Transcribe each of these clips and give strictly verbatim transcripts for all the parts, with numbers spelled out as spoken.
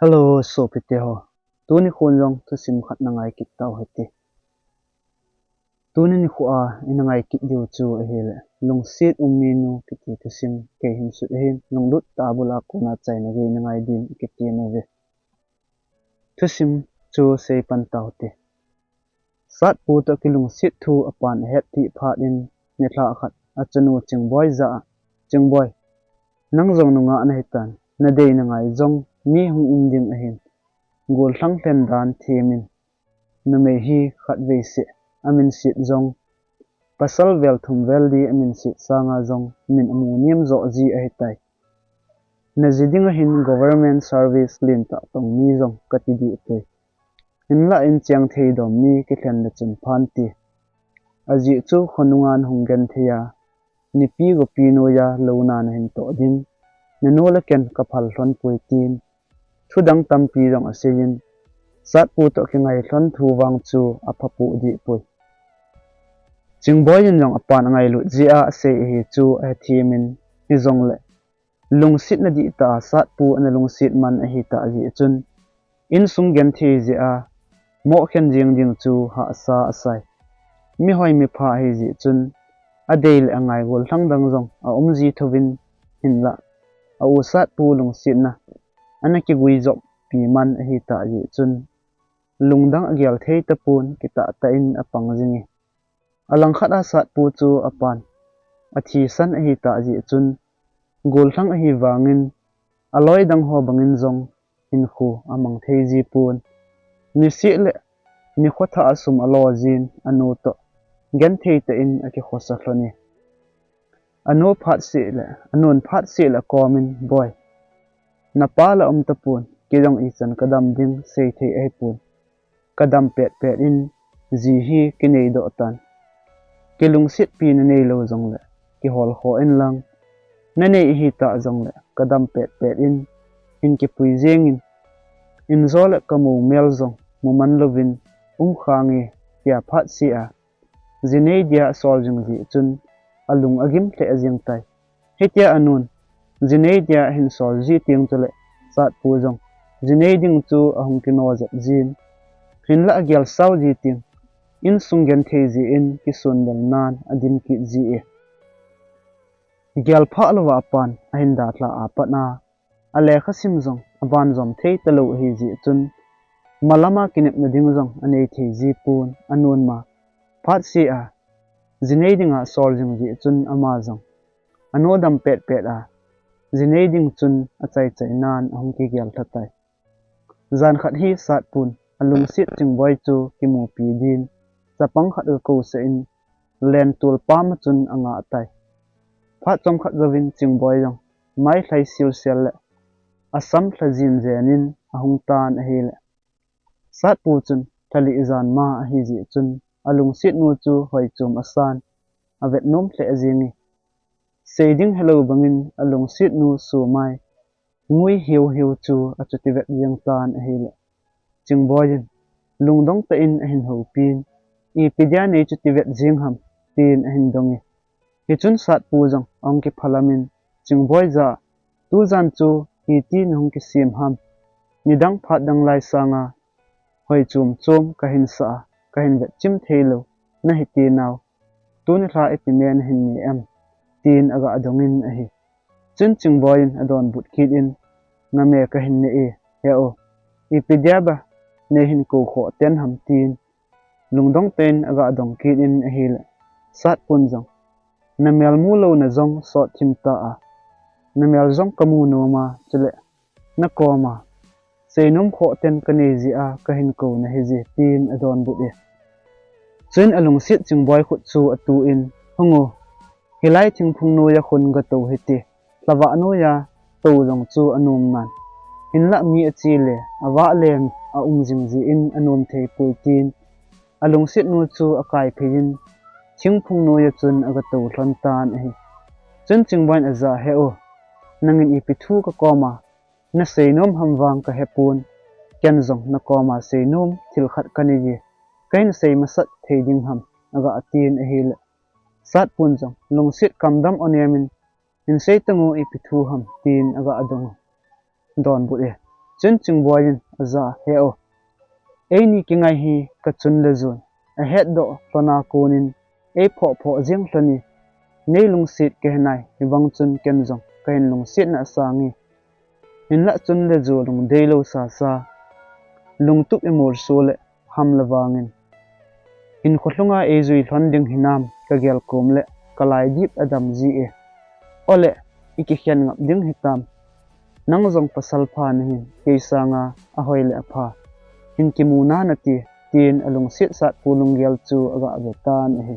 Hello, sopite ho. Tuni khun jong thusim khat na ngai kit tau hite. Tuni nikho a ina ngai kit diu chu ahile, Lungset Umminu kiti thusim kei hin sut ahin, lunglut tah a bul a kona chaina gei na ngai din kiti nauve. Thusim chu sei pan tau hite. Satpu toh kilungset thu apan ahet thei phat in, nilhah khat achanu Chingboi jah a, Chingboi, nang jong nungah nahitan, nadei nangai jong mi hung um ding ahin, gollhang lhen dan them in, numei hi khatvei seh amin set jong, pasal vel thum vel li amin set sanga jong min amu nem joh ji ahitai. Naji ding ahin government service lentah tong mi jong kati dih poi. Hinlah in cheng thei dom mi kilhen le chun phan ti. Ajeh chu khonunga nahung genthei a, nipi gopi noiya louna nahin toh ding, nanu le ken kaphal lhon poi tin, thudang tampi jong asei in, Satpu toh kingai lhon thu vang chu aphapoh dih poi. Chingboi in jong apan angailut jeh a asei ahi chu ahethem in, hijongle lungsetna dihtah a Satpu ana lungset man ahitah jeh chun, insung genthei jeh a mohkhen jeng ding chu hahsa asai. Mihoi mipha ahijeh chun, adei le angai gollhang dang jong aum ji thouvin, hinlah a u Satpu lungsetna ana kiguijoppi man ahitah jeh chun, lungdang agel thei tapon, kitah tah in apang jing e. Alangkhat a Satpu chu apan athisan ahitah jeh chun, gollhang ahivangin aloi dang ho bangin jong hinkho amang thei ji pon. Niseh le nikho thah a sum alo jin anu toh genthei tah in akikhosa lhon e. Anu phatseh le, anun phatseh le akomin, Boi, napa la um tapon, kei jong ichan kadam ding seithei ahipon. Kadam petpet in, ji hi kineidoh tan. Kilungsetpi naneilou jongle kiholkhoh inlang, nanei ahitah jongle kadam petpet in, hin kipui jengin, injo le kamou mel jong muman louvin umkhange, tia phatseh a jinei dia asol jing jeh chun alung agim lheh jeng tai. Hitia anun jinei dia ahin sol ji teng chule Satpu jong jinei ding chu ahung kino jep jin, hinlah agel sao ji teng, insung genthei jeh in kisundel nan adim kit ji e. Gelphah louva apan ahin dalha a pat a, alekha sim jong aban jom thei talou ahijeh chun, malama kinepna ding jong anei thei ji pon, anun ma phatseh a jinei dinga asol jing jeh chun ama jong anu dam petpet a jinei ding chun achaichai nan ahung kigel lha tai. Jan khat hi Satpun alungset Chingboi chu kimupi din chapang khat akousah in, lentol pam a chun angah tai. Phat chomkhat jouvin Chingboi jong mailhai silsel le asam lha jinjen in ahung tan ahile, Satpu chun lha lih jan ma ahijeh chun alungset nu chu hoichom asan, avet nom lheh jenge. Sei ding helou bangin alungset nu sumai ngui hiuhiu chu achuti vet jeng tan ahile, Chingboi in lungdong tah in ahin houpin, Ipi dia neichuti vet jeng ham? tin ahin dong e. Hichun Satpu jong ahung kiphalam in, Chingboi jah a, tujan chu iti nahung kisem ham? Nidang phat dang lai sanga hoichom chom kahin sah a, kahin vetchim theilou nahi tenau, tuni lha ipi me nahin ne em? tin aga dongin ahi. Chun Chingboi in adonbut kit in, Name kahin ne e, he o, ipi dia ba neihin koukhoh ten ham? tin lungdong tah in aga dong kit in ahile, Satpun jong, Namel mu louna jong sot thim ta a, namel jong kamu nom a, chule nakoma seinom khoh ten kanei jeh a kahin kou nahi je, tin adonbut e. Chun alungset Chingboi khut chu atuh in, Hung o, hilai thingphung noiya khun gatou hite, lhavah noiya tou jong chu anom nan, hinlah mi ache le avah le aum jing jeh in anom thei poi, tin alungset nu chu akaiphei in thingphung noiya chun agatou lhon tan ahi. Chun Chingboi in ajah a, He o, nangin ipi thu kakoma naseinom ham vang kahepon, ken jong nakoma seinom thil khat kanei e, kahin sei masat thei ding ham? aga tin ahile, Satpun jong lungset kamdam onem in, Hin sei tango, ipi thu ham? tin aga dong, donbut e. Chun Chingboi in ajah a, "He o, eini kingai hi kachun le jon ahetdoh lhon a konin eiphoh phoh jeng lhon e, nei lungset kahe nai, hivang chun ken jong kahin lungsetna asang e. Hinlah chun le jo lungdei lou sasa, lungtup imolso le ham le vangin hinkho lhunga eijui lhon ding hinam kagel kom le kalaidip adam ji e. Ole, ikikhen ngap ding hitam. Nang jong pasal pha nahin, kei sanga ahoi le apha hin kimu nante," tin alungset satpu lunggel chu aga ve tan ahi.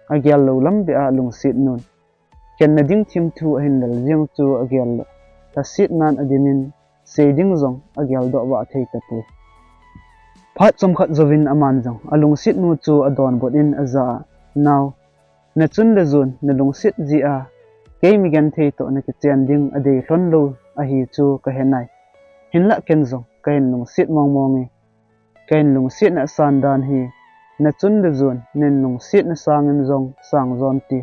Agel lou lam beh a alungset nun, khenna ding thim thu ahin lel jeng chu agel le, lhasetnan adimin, sei ding jong ageldoh vah thei tapoi. Phat chomkhat jouvin aman jong alungset nu chu adonbut in ajah a, "Nao, nachun le jon nalungset jeh a, kei mi genthei toh nakichen ding adei lhon lou ahi chu kahe nai. Hinlah ken jong kahin lungset mong mong e. Kahin lungsetna asan dan hi nachun le jon nahin lungsetna sangin jong sang jonte.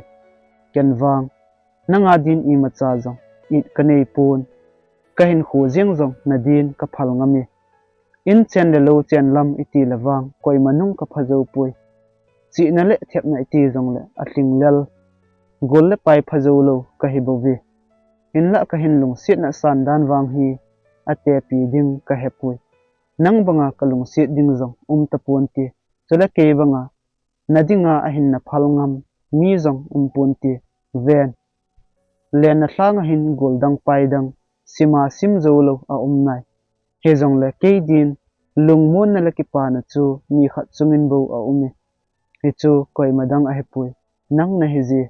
Ken vang nanga din imacha jong it kanei pon. Kahinkho jeng jong nadin kaphal ngam e. In chen le lou chen lam iti le vang koima nung kapha jou poi. Chihna le thepna iti jongle alhinglel, gol le pai pha jou lou kahi bouve. Hinlah kahin lungsetna asan dan vang hi atepi ding kahe poi. Nang banga kalungset ding jong um taponte. Chule kei banga nadinga ahinna phal ngam mi jong um ponte. Ven, lenna lhanga hin gol dang pai dang, sima sim jou lou aum nai. Hijongle kei din lungmonna le kipana chu mi khat chungin bou aum e. Hichu koima dang ahipoi, nang nahi je.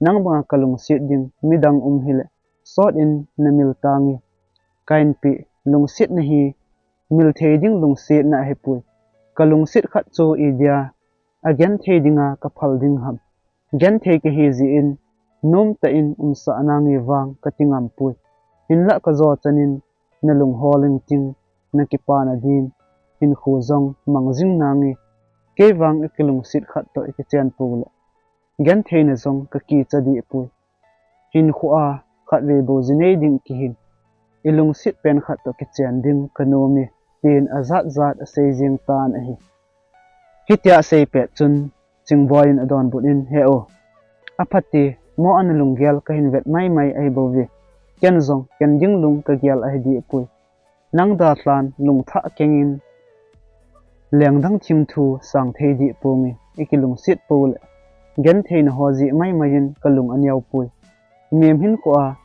Nang banga kalungset ding midang um hile, sot in namil tange. Kahin pe lungsetna hi mil thei ding lungsetna ahipoi. Kalungset khat chu idia agenthei dinga kaphal ding ham. Genthei kahi jeh in nomtah in umsah nange vang kati ngam poi. Hinlah kajo chanin nalung hol inting, nakipana din hinkho jong mang jing nange. Kei vang ikilungset khat toh ikichen pou le, gentheina jong kakicha deh poi. Hinkho a khatvei bou jinei ding kihin, ilungset pen khat toh kichen ding kanom e," tin ajat jat asei jeng tan ahi. Hitia asei pet chun Chingboi in adonbut in, "He o, aphate, mo ana lunggel kahin vet mai mai ahi bouve. Ken jong ken ding lung kagel ahi deh poi. Nang dalhan lungthah kengin lengdang thim thu sang thei deh ponge. Ikilungset pou le gentheina ho jeh mai mai in kalung aneo poi. Mihem hinkho a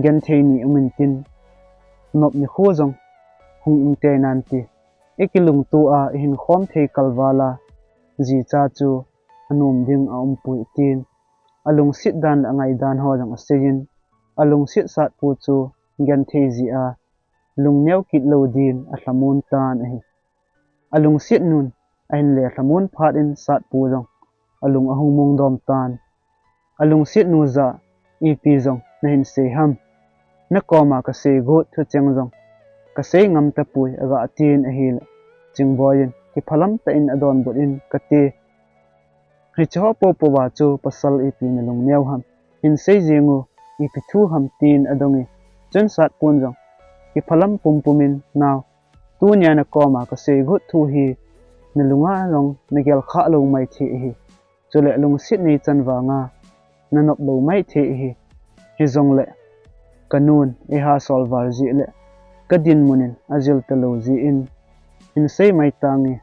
genthei ni um intin, nop nikho jong hung um tei nante. Ikilungto a ihinkhom thei kalval a jicha chu anom ding aum poi," tin alungset dan le angaidan ho jong aseiyin, alungset satpu chu genthei jeh a lungneo kit lou din alhamon tan ahi. Alungset nun ahin le lhamon phat in satpu jong alung ahung mong dom tan. Alungset nu jah a, "Ipi jong nahin sei ham? Nakoma kasei got thucheng jong kasei ngam tapoi," aga tin ahile, Chingboi in kiphalam tah in adonbut in, "Kati, hiche ho poupou a chu pasal ipi nalung neo ham? Hin sei jeng o, ipi thu ham?" tin adong e. Chun satpun jong kiphalam pumpum in, "Nao, tunia nakoma kasei got thu hi nalunga jong nagel khah lou mai thei ahi. Chule lungset nei chan vanga nanop lou mai thei ahi. Hijongle kanun eiha sol val jeh le kadinmun in ajil talou jeh in hin sei mai tange.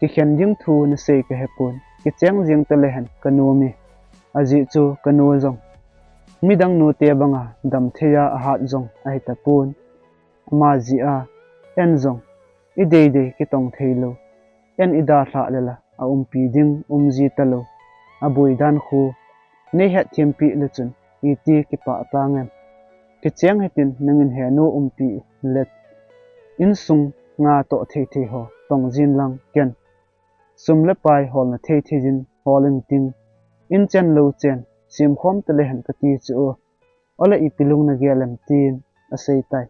Kikhen ding thu nasei kahepon, kicheng jeng tale hen kanom e. Ajeh chu kanu jong midang nute banga damthei a ahat jong ahi tapon. Ama jeh a, en jong ideidei kitong thei lou, en idalhah le la aumpi ding umji talou, aboi dan khu neihet thempeh le chun iti kipah tang em? Kicheng hitin nangin henu umpi le, insunga toh thei thei ho tong jin lang ken. Sum le pai holna thei thei jin hol inting, in chen lou chen semkhom tale hen kati chu o. Ole ipi lung nagel em?" tin asei tai.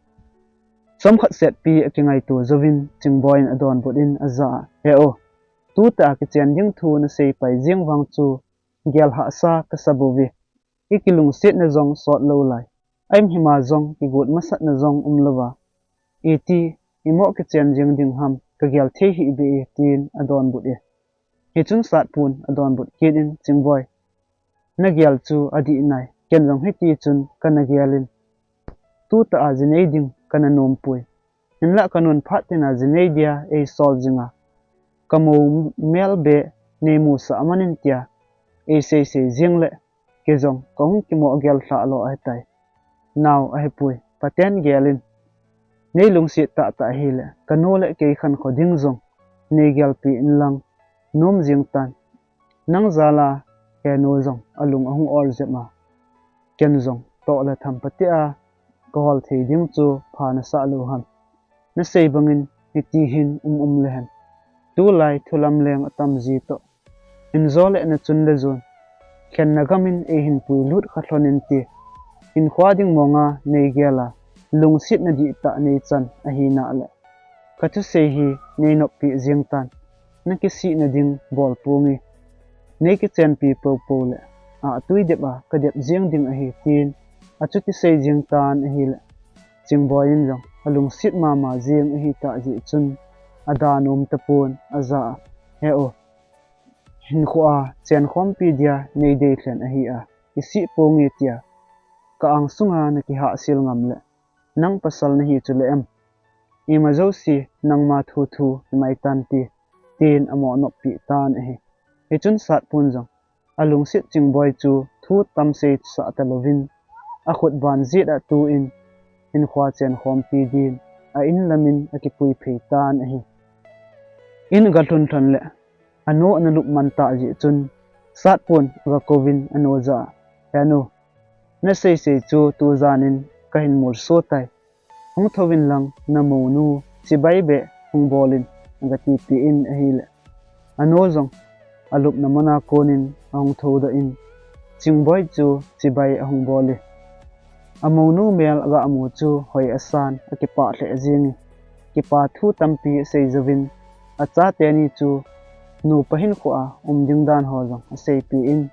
Chomkhat setpi akingaito jouvin Chingboi in adonbut in ajah a, "He o, tuta kichen ding thu nasei pai jeng vang chu gel hahsa kasa bouve. Ikilungsetna jong sot lou lai, aim hima jong kigot masatna jong um louva, Iti, imo kichen jing ding ham, kagel thei hih beh e, tin adonbut e. Hichun Satpun adonbut kit in, Chingboi, nagel chu adih nai, ken jong hiti chun kana gel in. Tutah a jinei ding kana nompoi. Hinlah kanun phat tina jinei dia eisol jinga, kamou mel beh neimusah man in tia eiseisei jing le, kei jong kahung kimo gel lhah lo ahitai. Nao ahipoi, phaten gel in. Neilungset tahtah hile, kanu le kei khankho ding jong neigelpi inlang, nom jing tan. Nang jal a, henu jong alung ahung ol jep a, ken jong toh le tham phatea kahol thei ding chu pha nasah lou ham. Nasei bangin hiti hin um um lehen. Tulai thu lamleng atam ji toh, injo le nachun le jon, khenna gam in eihin puilut kha lhon inte. Hinkho ding monga neigel a, lungsetna dihtah neichan ahina le, kathusei hi neinoppeh jing tan. Nakisihna ding bol ponge. Neikichenpi poupou le, ahtui dep a kadep jeng ding ahi, tin achuti sei jeng tan ahile, Chingboi in jong alungset mama jeng ahitah jeh chun, ada nom tapon, aja a, He-o, hinkhoa chenkhompi dia neidei lhen ahi a, kisih ponge tia ka angsunga nakihahsel ngam le, nang pasal nahi chule em? Ima jouse nangma thu thu himai tante, tin amo noppeh tan ahi. Hichun Satpun jong alungset Chingboi chu thu tam seisah talouvin, akhut ban jet a atuh in, hinkhoa chenkhompi din a in lamin akipui phei tan ahi. In aga lhun lhon le, anu analup man tah jeh chun, Satpun aga kouvin anu jah a, Henu, naseisei chu tujan in kahin molso tai. Hung thouvin lang namounu chibai beh hung bol in, aga tipeh in ahile, anu jong alupna muna konin ahung thoudoh in, Chingboi chu chibai ahung bol e. Amounu mel aga mu chu hoi asan, akipah lheh jenge. Kipa thu tampi asei jouvin, achateni chu nupa hinkhoa um ding dan ho jong aseipeh in,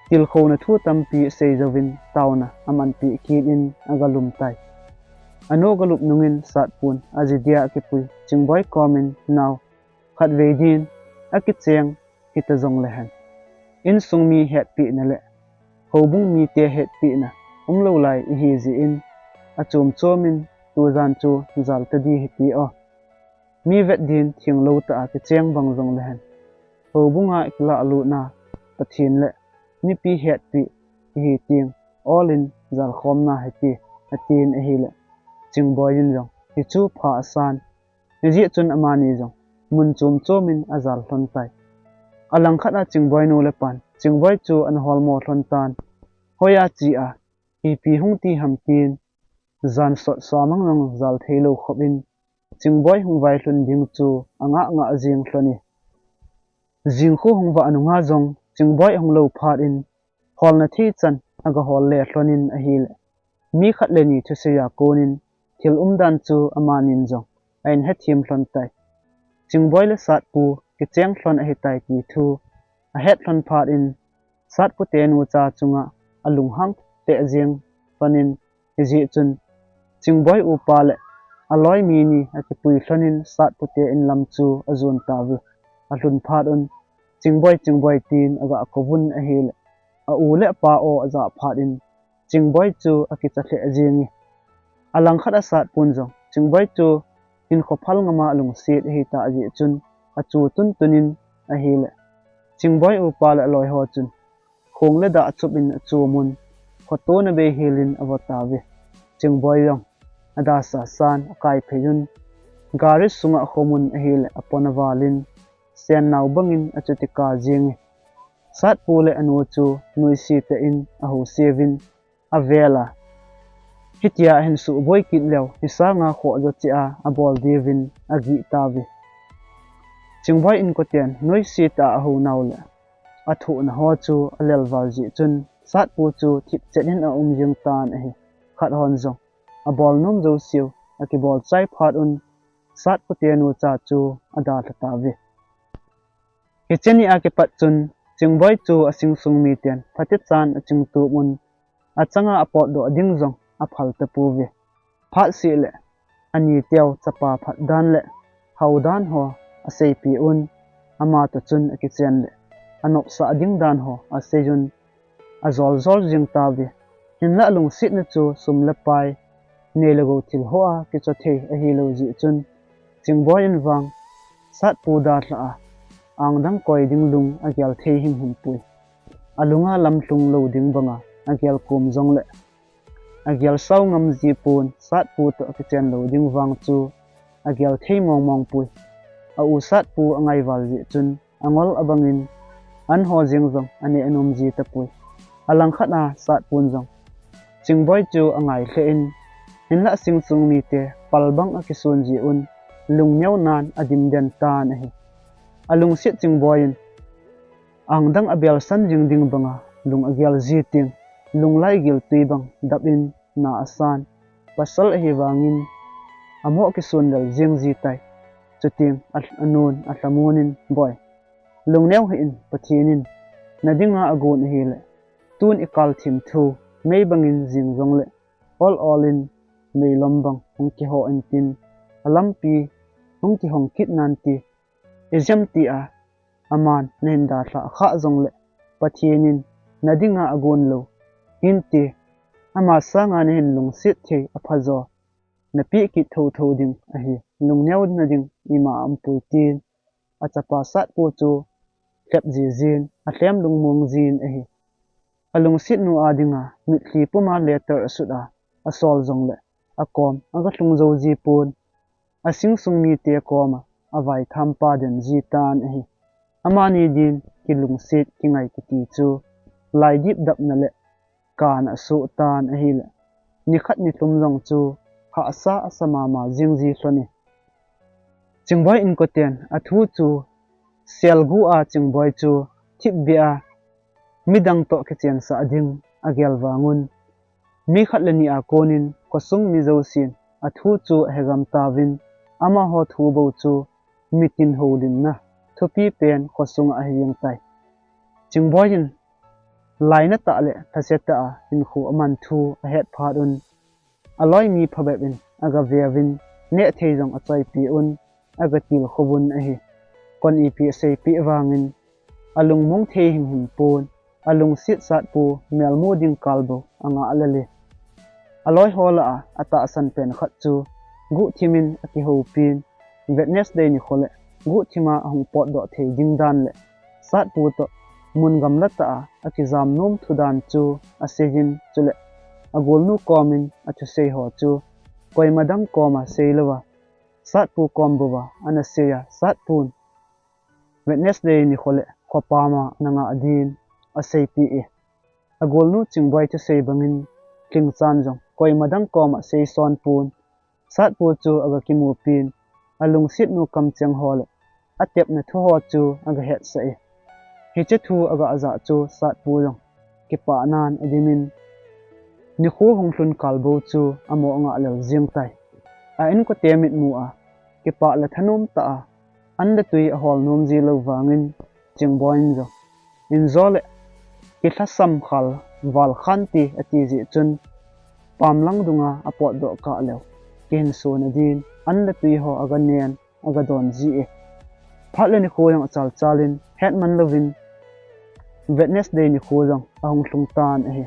tilkhouna thu tampi asei jouvin, taona amanpeh kit in aga lum tai. Anu aga lup nungin Satpun aji dia akipui Chingboi komin, Nao, khatvei din akicheng hita jongle hen, insung mi hetpehna le houbung mite hetpehna umlou lai ihi jeh in, achom chomin tujan chu jal tadi hite o. Mi vet din thinglou tah a kicheng bang jongle hen, houbunga kilahlut na Pathen le mipi hetpeh ihi teng, olin jalkhom na hite, atin ahile, Chingboi in jong hichu pha asan. Hijeh chun amani jong mun chom chomin ajal lhon tai. Alangkhat a Chingboi nu le pan Chingboi chu ana holmo lhon tan. Hoiya che a, ipi hung ti ham tin, jan sot sa mang jong jal theilou khop in, Chingboi hung vailhun ding chu angah ngah jeng lhon e. Jingkho hung vah nunga jong Chingboi ahung lou phat in, holna thei chan aga hol le lhon in ahile, mi khat le ni thusei a konin thil umdan chu amanin jong ahin hethem lhon tai. Chingboi le Satpu kicheng lhon ahitai ti thu ahet lhon phat in, Satpu tenu cha chunga alunghang teh jeng lhon in, hijeh chun Chingboi upa le aloi mi ni akipui lhon in Satpu te in lam chu ajon tauve. Alhun phat un, Chingboi, Chingboi, tin aga kouvun ahile, a u le apa o ajah phat in, Chingboi chu akicha lheh jenge. Alangkhat a Satpun jong Chingboi chu hinkho phal ngama alungset ahitah jeh chun achu tuntun in ahile, Chingboi upa le aloi ho chun khong le dah achup in achom un, khotona bei hel in avo tauve. Chingboi jong adasa san akai phei un, gari sunga akhum un ahile, apon aval in, sennao bangin achuti kap jenge. Satpu le anu chu nuisat tah in ahouseuvin avel a, hitia ahin suboi kit leu, hisanga khoh jo cheh a abol diuvin agih tauve. Chingboi inkoten nuisat tah a ahou nau le, athohna ho chu alel val jeh chun, Satpu chu thipchet in aum jeng tan ahi. Khat hon jong abol nom jouseu akibol chai phat un, Satpu tenu cha chu adalha tauve. Hiche ni a kipat chun, Chingboi chu asing sung miten phatechan achingtup un, achanga apotdoh ding jong aphal tapouve. Phat seh le, Ani teu chapa phat dan le hau dan ho aseipeh un, ama toh chun akichen le anopsah ding dan ho aseijun, ajol jol jing tauve. Hinlah alungsetna chu sum le pai, nei le gou thil hoa kichoh thei ahilou jeh chun, Chingboi in vang Satpu dalhah a, angdang koi ding lung agel thei himhim poi. Alunga lamlhung lou ding banga agel kom jongle, agel sao ngam ji pon, Satpu toh akichen lou ding vang chu agel thei mong mong poi. A u Satpu angai val jeh chun, angol abangin an ho jeng jong aneh anom ji tapoi. Alangkhat a Satpun jong Chingboi chu angai lheh in, hinlah sing sung mite pal bang akisun jeh un, lungneo nan adim den tan ahi. Alungset Chingboi in, angdang abelsan jing ding banga lung agel ji teng, lunglai gil tui bang dap in na asan, pasal ahi vangin, amoh kisun lel jing ji tai. Chuteng a, anun alhamon in, Boi, lungneo hih in, Pathen in nadinga agon ahile, tun ikal thim thu, mei bangin jing jongle, ol ol in meilom bang hung kiho intin, alampi hung kihong kit nante, ijemtia aman nahin dalhah khah jongle, Pathen in nadinga agon lou hinte, ama sanga nahin lungset thei aphajo napeh kit thotho ding ahi, lungneo nading ima aumpoi, tin achapa Satpu chu lhep jijin, alhem lungmong jin ahi. Alungset nu adinga mitlhi puma letter asut a, asol jongle, akom aga lhung jou ji pon, asing sung mite koma avaitham pa den ji tan ahi. Amani din kilungset kingai kiti chu laidip dapna le kana asoh tan ahile, nikhat nilhum jong chu hahsa asa mama jing ji lhon e. Chingboi inkoten athu chu selgu a Chingboi chu thipbeh a midang toh kichensah ding agel vangun, mi khat le ni a konin khosung mi jousen athu chu ahegam tauvin, amaho thu bou chu mitin houlimna thupi pen khosunga ahi jeng tai. Chingboi in lainatah le lhasetah a hinkho aman thu ahet phat un, aloi mi phabep in aga veuvin, neh thei jong achoipeh un, aga tilkhouvun ahi. Kon ipi aseipeh vangin, alungmong thei himhim pon, alungset Satpu melmu ding kal bou angah lel e. Aloi ho lah a atahsan pen khat chu guhthim in akihoupin, Wednesday nikho le guhthima ahung potdoh thei ding dan le Satpu toh mun gamla tah a akijam nom thu dan chu aseijin, chule agolnu komin athusei ho chu koima dang koma seilouva, Satpu kom bouva ana sei a, Satpun Wednesday nikho le khopama ana ngah din aseipeh e. Agolnu Chingboi thusei bangin Lhingchan jong koima dang koma seison pon, Satpu chu aga kimupin, alungset nu kamcheng ho le atepna thu ho chu aga hetsah e. Hiche thu aga jah chu Satpu jong kipah nan adimin, nikho hung lhun kal bou chu amo angah lel jeng tai. A inkote mitmu a kipah le thanom tah a an le tui ahol nom ji lou vangin, Chingboi in jong, injo le kilhasam khal val khante ati jeh chun, pamlang dunga apotdoh kah leu, kihinso nadin an le tui ho aga nen, aga don ji e. Phat le nikho jong achal chalin, hetman louvin Wednesday nikho jong ahung lhung tan ahi.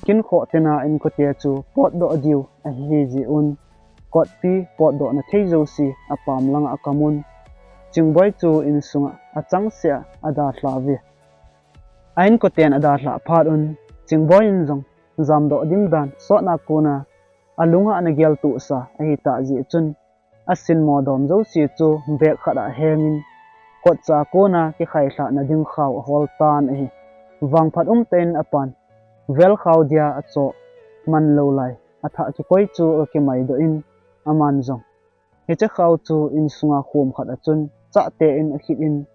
Kinkhoh tena inkote chu potdoh diu ahi jeh un, kotpi potdohna thei jouse apam langa akamun, Chingboi chu insunga achangseh a adalhah uve. A inkoten adalhah phat un, Chingboi in jong jamdoh dim dan sotna kona alunga ana geltohsa ahitah jeh chun, asinmo dom jouse chu bag khat a ahengin, kotcha kona kikhailhahna ding khao ahol tan ahi. Vangphat umtah in apan velkhao dia achoh man lou lai athah kikoi chu akimaidoh in, aman jong hiche khao chu insunga khom khat a chun chahtah in akhit in,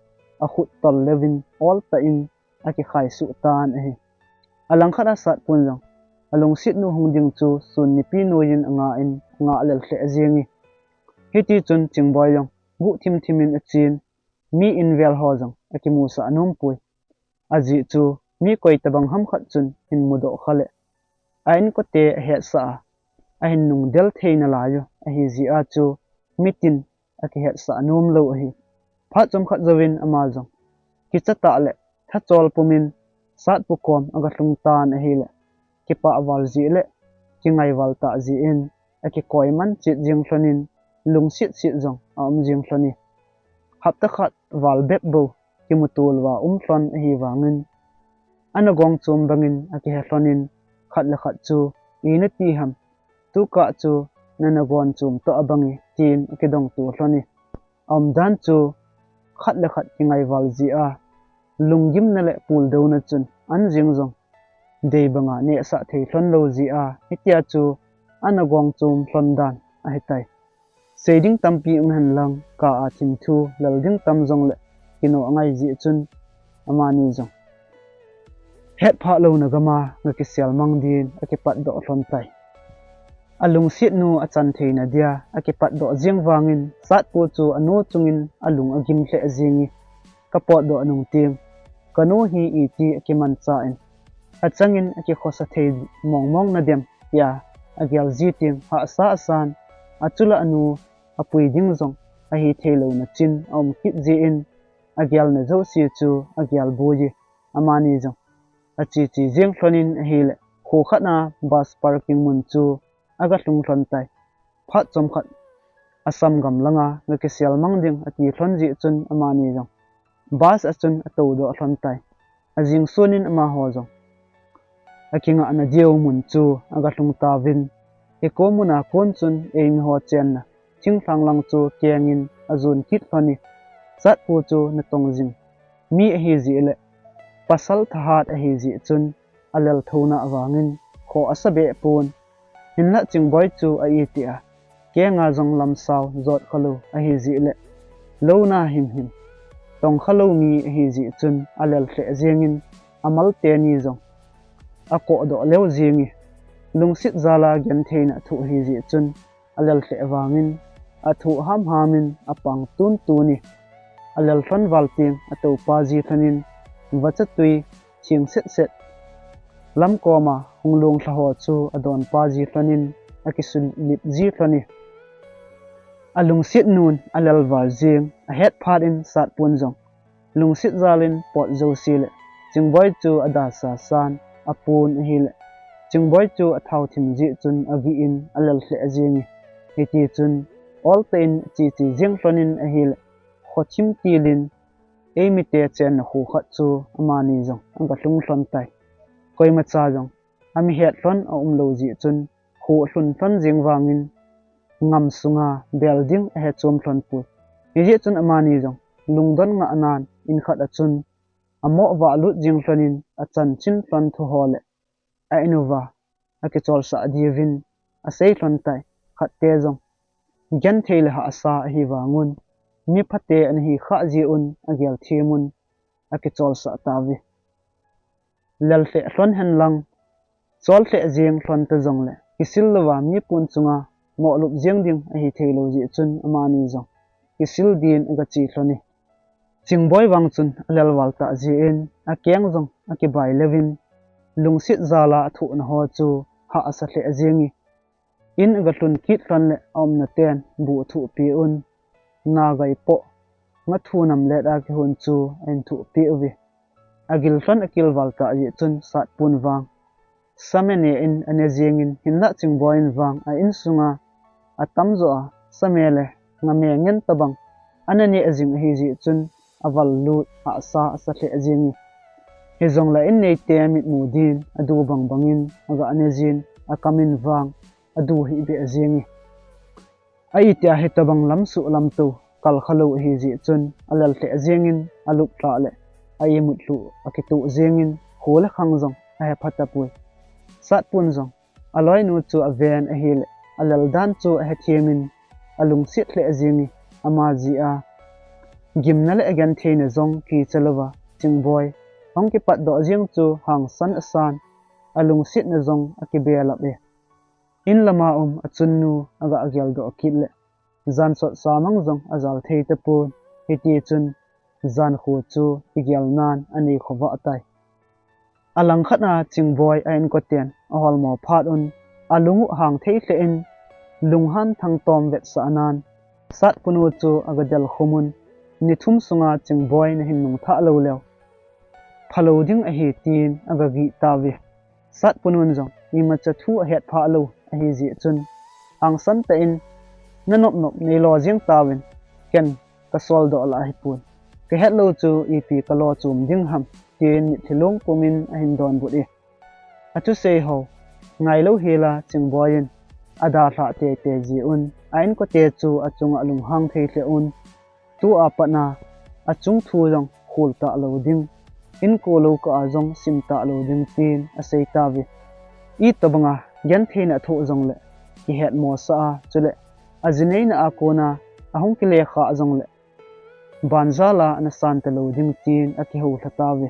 akhut tol leuvin oltah in akikhai suh tan ahi. Alangkhat a Satpun jong alungset nu hung ding chu sun nipi noiyin angah in, angah lel lheh jenge. Hitichun Chingboi jong guhthim thim in achen, mi invel ho jong akimusah nompoi. Ajeh chu mi koitabang ham khat chun hin mudoh khale, a inkote ahetsah a, ahin nungdel thei nalai u ahi jeh a chu mitin akihetsah nom lou ahi. Phat chomkhat jouvin ama jong kicha tah le thachol pumin Satpu kom aga lhung tan ahile, kipah val jeh le kingai val tah jeh in akikoi man chet jeng lhonin, lungset set jong aum jeng lhon e. Hapta khat val bep bou kimuto louva um lhon ahi vangin, ana gong chom bangin akihe lhonin, khat le khat chu, "Ina ti ham, tukah chu nana gong chom toh abang e," tin akidong to lhon e. Aumdan chu khat le khat kingai val jeh a, lunggimna le puldouna chun an jeng jong dei banga nehsah thei lhon lou jeh a, hitia chu ana gong chom lhon dan ahitai. Sei ding tampi um hen lang, kah a thim thu lel ding tam jongle kinoh angai jeh chun amani jong hetphah louna gam a gakisel mang din akipatdoh lhon tai. Alungset nu achan theina dia akipatdoh jeng vangin, Satpu chu anu chungin alung agim lheh jeng e, "Kapotdoh nung teng, kanu hi iti akimanchah in, achangin akikhosa thei mongmong nadem," tia agel ji teng hahsa asan, achule anu apui ding jong ahi thei louna chin aum kit jeh in, agelna jouse chu agel boi e. Amani jong ache che jeng lhonin ahile, kho khat a bus parking mun chu aga lhung lhon tai. Phat chomkhat Assam gam langa gakisel mang ding ati lhon jeh chun amani jong bus a chun atou doh lhon tai. Ajing sunin amaho jong akingahna diu mun chu aga lhung tauvin, hiko mun a kon chun eimi ho chenna thinglhang lang chu kengin ajon kit lhon e. Satpu chu natong jing mi ahi jeh le pasal thahat ahi jeh chun alel thouna vangin khoh asa beh pon. Hinlah Chingboi chu a iti a, kenga jong lamsao jot khalou ahi jeh le louna himhim tong khalou mi ahi jeh chun alel lheh jengin, amal teni jong akoh doh leu jeng e. Lungset jal a gentheina thoh ahi jeh chun alel lheh vangin athoh hamham in apang tuntun e. Alel lhon val teng atopa ji lhonin, vachatui thing setset lamkoma hung long lha ho chu adonpa ji lhonin akisulip ji lhon e. Alungset nun alel val jeng ahet phat in Satpun jong lungset jal in pot jouse le Chingboi chu adasa san apon ahile, Chingboi chu athao thim jeh chun agih in alel lheh jeng e. Hiti chun oltah in ache che jeng lhonin ahile, khothim tilin eimite chenna kho khat chu amani jong aga lhung lhon tai. Koimacha jong ami het lhon aum lou jeh chun kho lhun lhon jeng vangin ngam sunga bel ding ahe chom lhon poi. Hijeh chun amani jong lungdon ngah nan in khat a chun amo vah lut jeng lhonin achanchin lhon thu ho le a in uva akicholsah diuvin asei lhon tai. Khatte jong genthei le hahsa ahi vangun, mi phate ana hi khah jeh un agel them un akicholsah tauve. Lel lheh lhon hen lang, chol lheh jeng lhon ta jongle, kisil louva mi pon chunga mohlup jeng ding ahi thei lou jeh chun amani jong kisil din aga che lhon e. Chingboi vang chun alel val tah jeh in akeng jong akibai leuvin, lungset jal a athohna ho chu hahsa lheh jeng e. In aga lhun kit lhon le aumna ten bu athoh peh un, nagai poh nga thu nam let a kihon chu ahin thoh peh uve. Agil lhon akil val tah jeh chun Satpun vang same ne in ane jengin, hinlah Chingboi in vang a insunga atamjo a same le ngame ngen tobang ana neh jing ahi jeh chun aval lut hahsa asa lheh jeng e. Hijongle in neite mitmu din adu bang bangin aga ane jin, akam in vang adu hih beh jeng e. A itia hitobang lamsuh lamtou kal khalou ahi jeh chun alel lheh jengin alup lhah le a imut lhuh akitoh jengin kho le khang jong ahe pha tapoi. Satpun jong aloinu chu aven ahile alel dan chu ahe them in alungset lheh jeng e. Ama jeh a gimna le agentheina jong kicha louva Chingboi ahung kipatdoh jeng chu hangsan asan, alungsetna jong akibelap e. In lama um achunnu aga geldoh kit le, jan sot sa mang jong ajal thei tapon, hiti chun jan kho chu kigel nan anei khovah tai. Alang khat a Chingboi a inkoten aholmo phat un, Alung u hang thei lheh in, lunghan thangtom vetsah nan, Satpunu chu aga del khum un, ni thum sunga Chingboi nahin nung thah lou leu, phalou ding ahi, tin aga gih tauve. Satpunun jong imacha thu ahet phah lou ahi jeh chun, hangsan tah in, na nop nop nei lo jeng tauvin, ken ka sol doh lah ahi pon. Ka het lou chu ipi ka lo chom ding ham, tin mitlhi long pum in ahin donbut e. Athusei ho ngai lou hel a Chingboi in adalhah teitei jeh un, a inkote chu achunga alunghang thei lheh un, tua pat a achung thu jong khol talou ding, inko lou kah a jong sim talou ding, tin asei tauve. Itobanga gentheina thoh jongle kihet mosah a, chule ajineina a kona ahung kile khah jongle banjal a ana san talou ding, tin akihou lha tauve.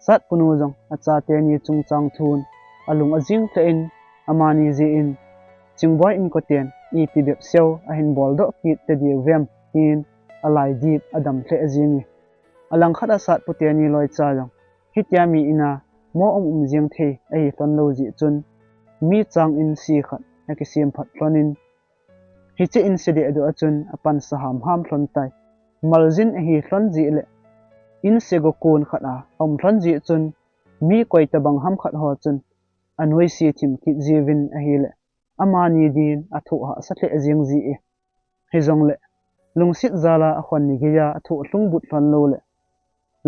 Satpunu jong achate ni chungchang thun alung ajing lheh in, amani jeh in Chingboi inkoten ipi bep seo ahin bol doh kit tadiu vem, tin alaidip adam lheh jenge. Alangkhat a Satpu teni loicha jong hitia mi in a mo um um jeng thei ahi lhon lou jeh chun, mi chang in si khat akisem phat lhon in, hiche in si dehduh a chun apansa hamham lhon tai. Maljin ahi lhon jeh le, in si go kon khat a aum lhon jeh chun, mi koi tobang ham khat ho chun anoise thim kit jiuvin ahile, amani din athoh hahsa lheh jeng ji e. Hijongle, lungset jal a akhon ni gei a athoh lhung but lhon lou le,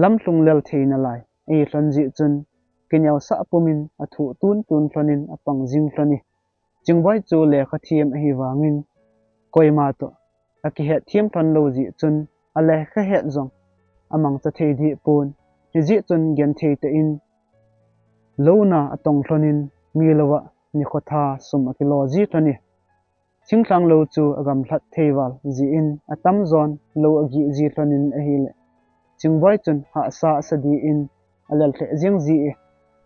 lamlhung lel thei nalai ahi lhon jeh chun, kineosah pum in athoh tun tun lhon in apang jing lhon e. Chingboi chu lekha them ahi vangin, koima toh akihet them lhon lou jeh chun, alekha het jong amangcha thei deh pon. Hijeh chun genthei tah in louna atong lhon in, mi lou a nikho tha sum akilo ji lhon e. Thinglhang lou chu agamlhat thei val jeh in, atamjon lou agih ji lhon in ahile, Chingboi chun hahsa asa deh in alel lheh jeng ji e.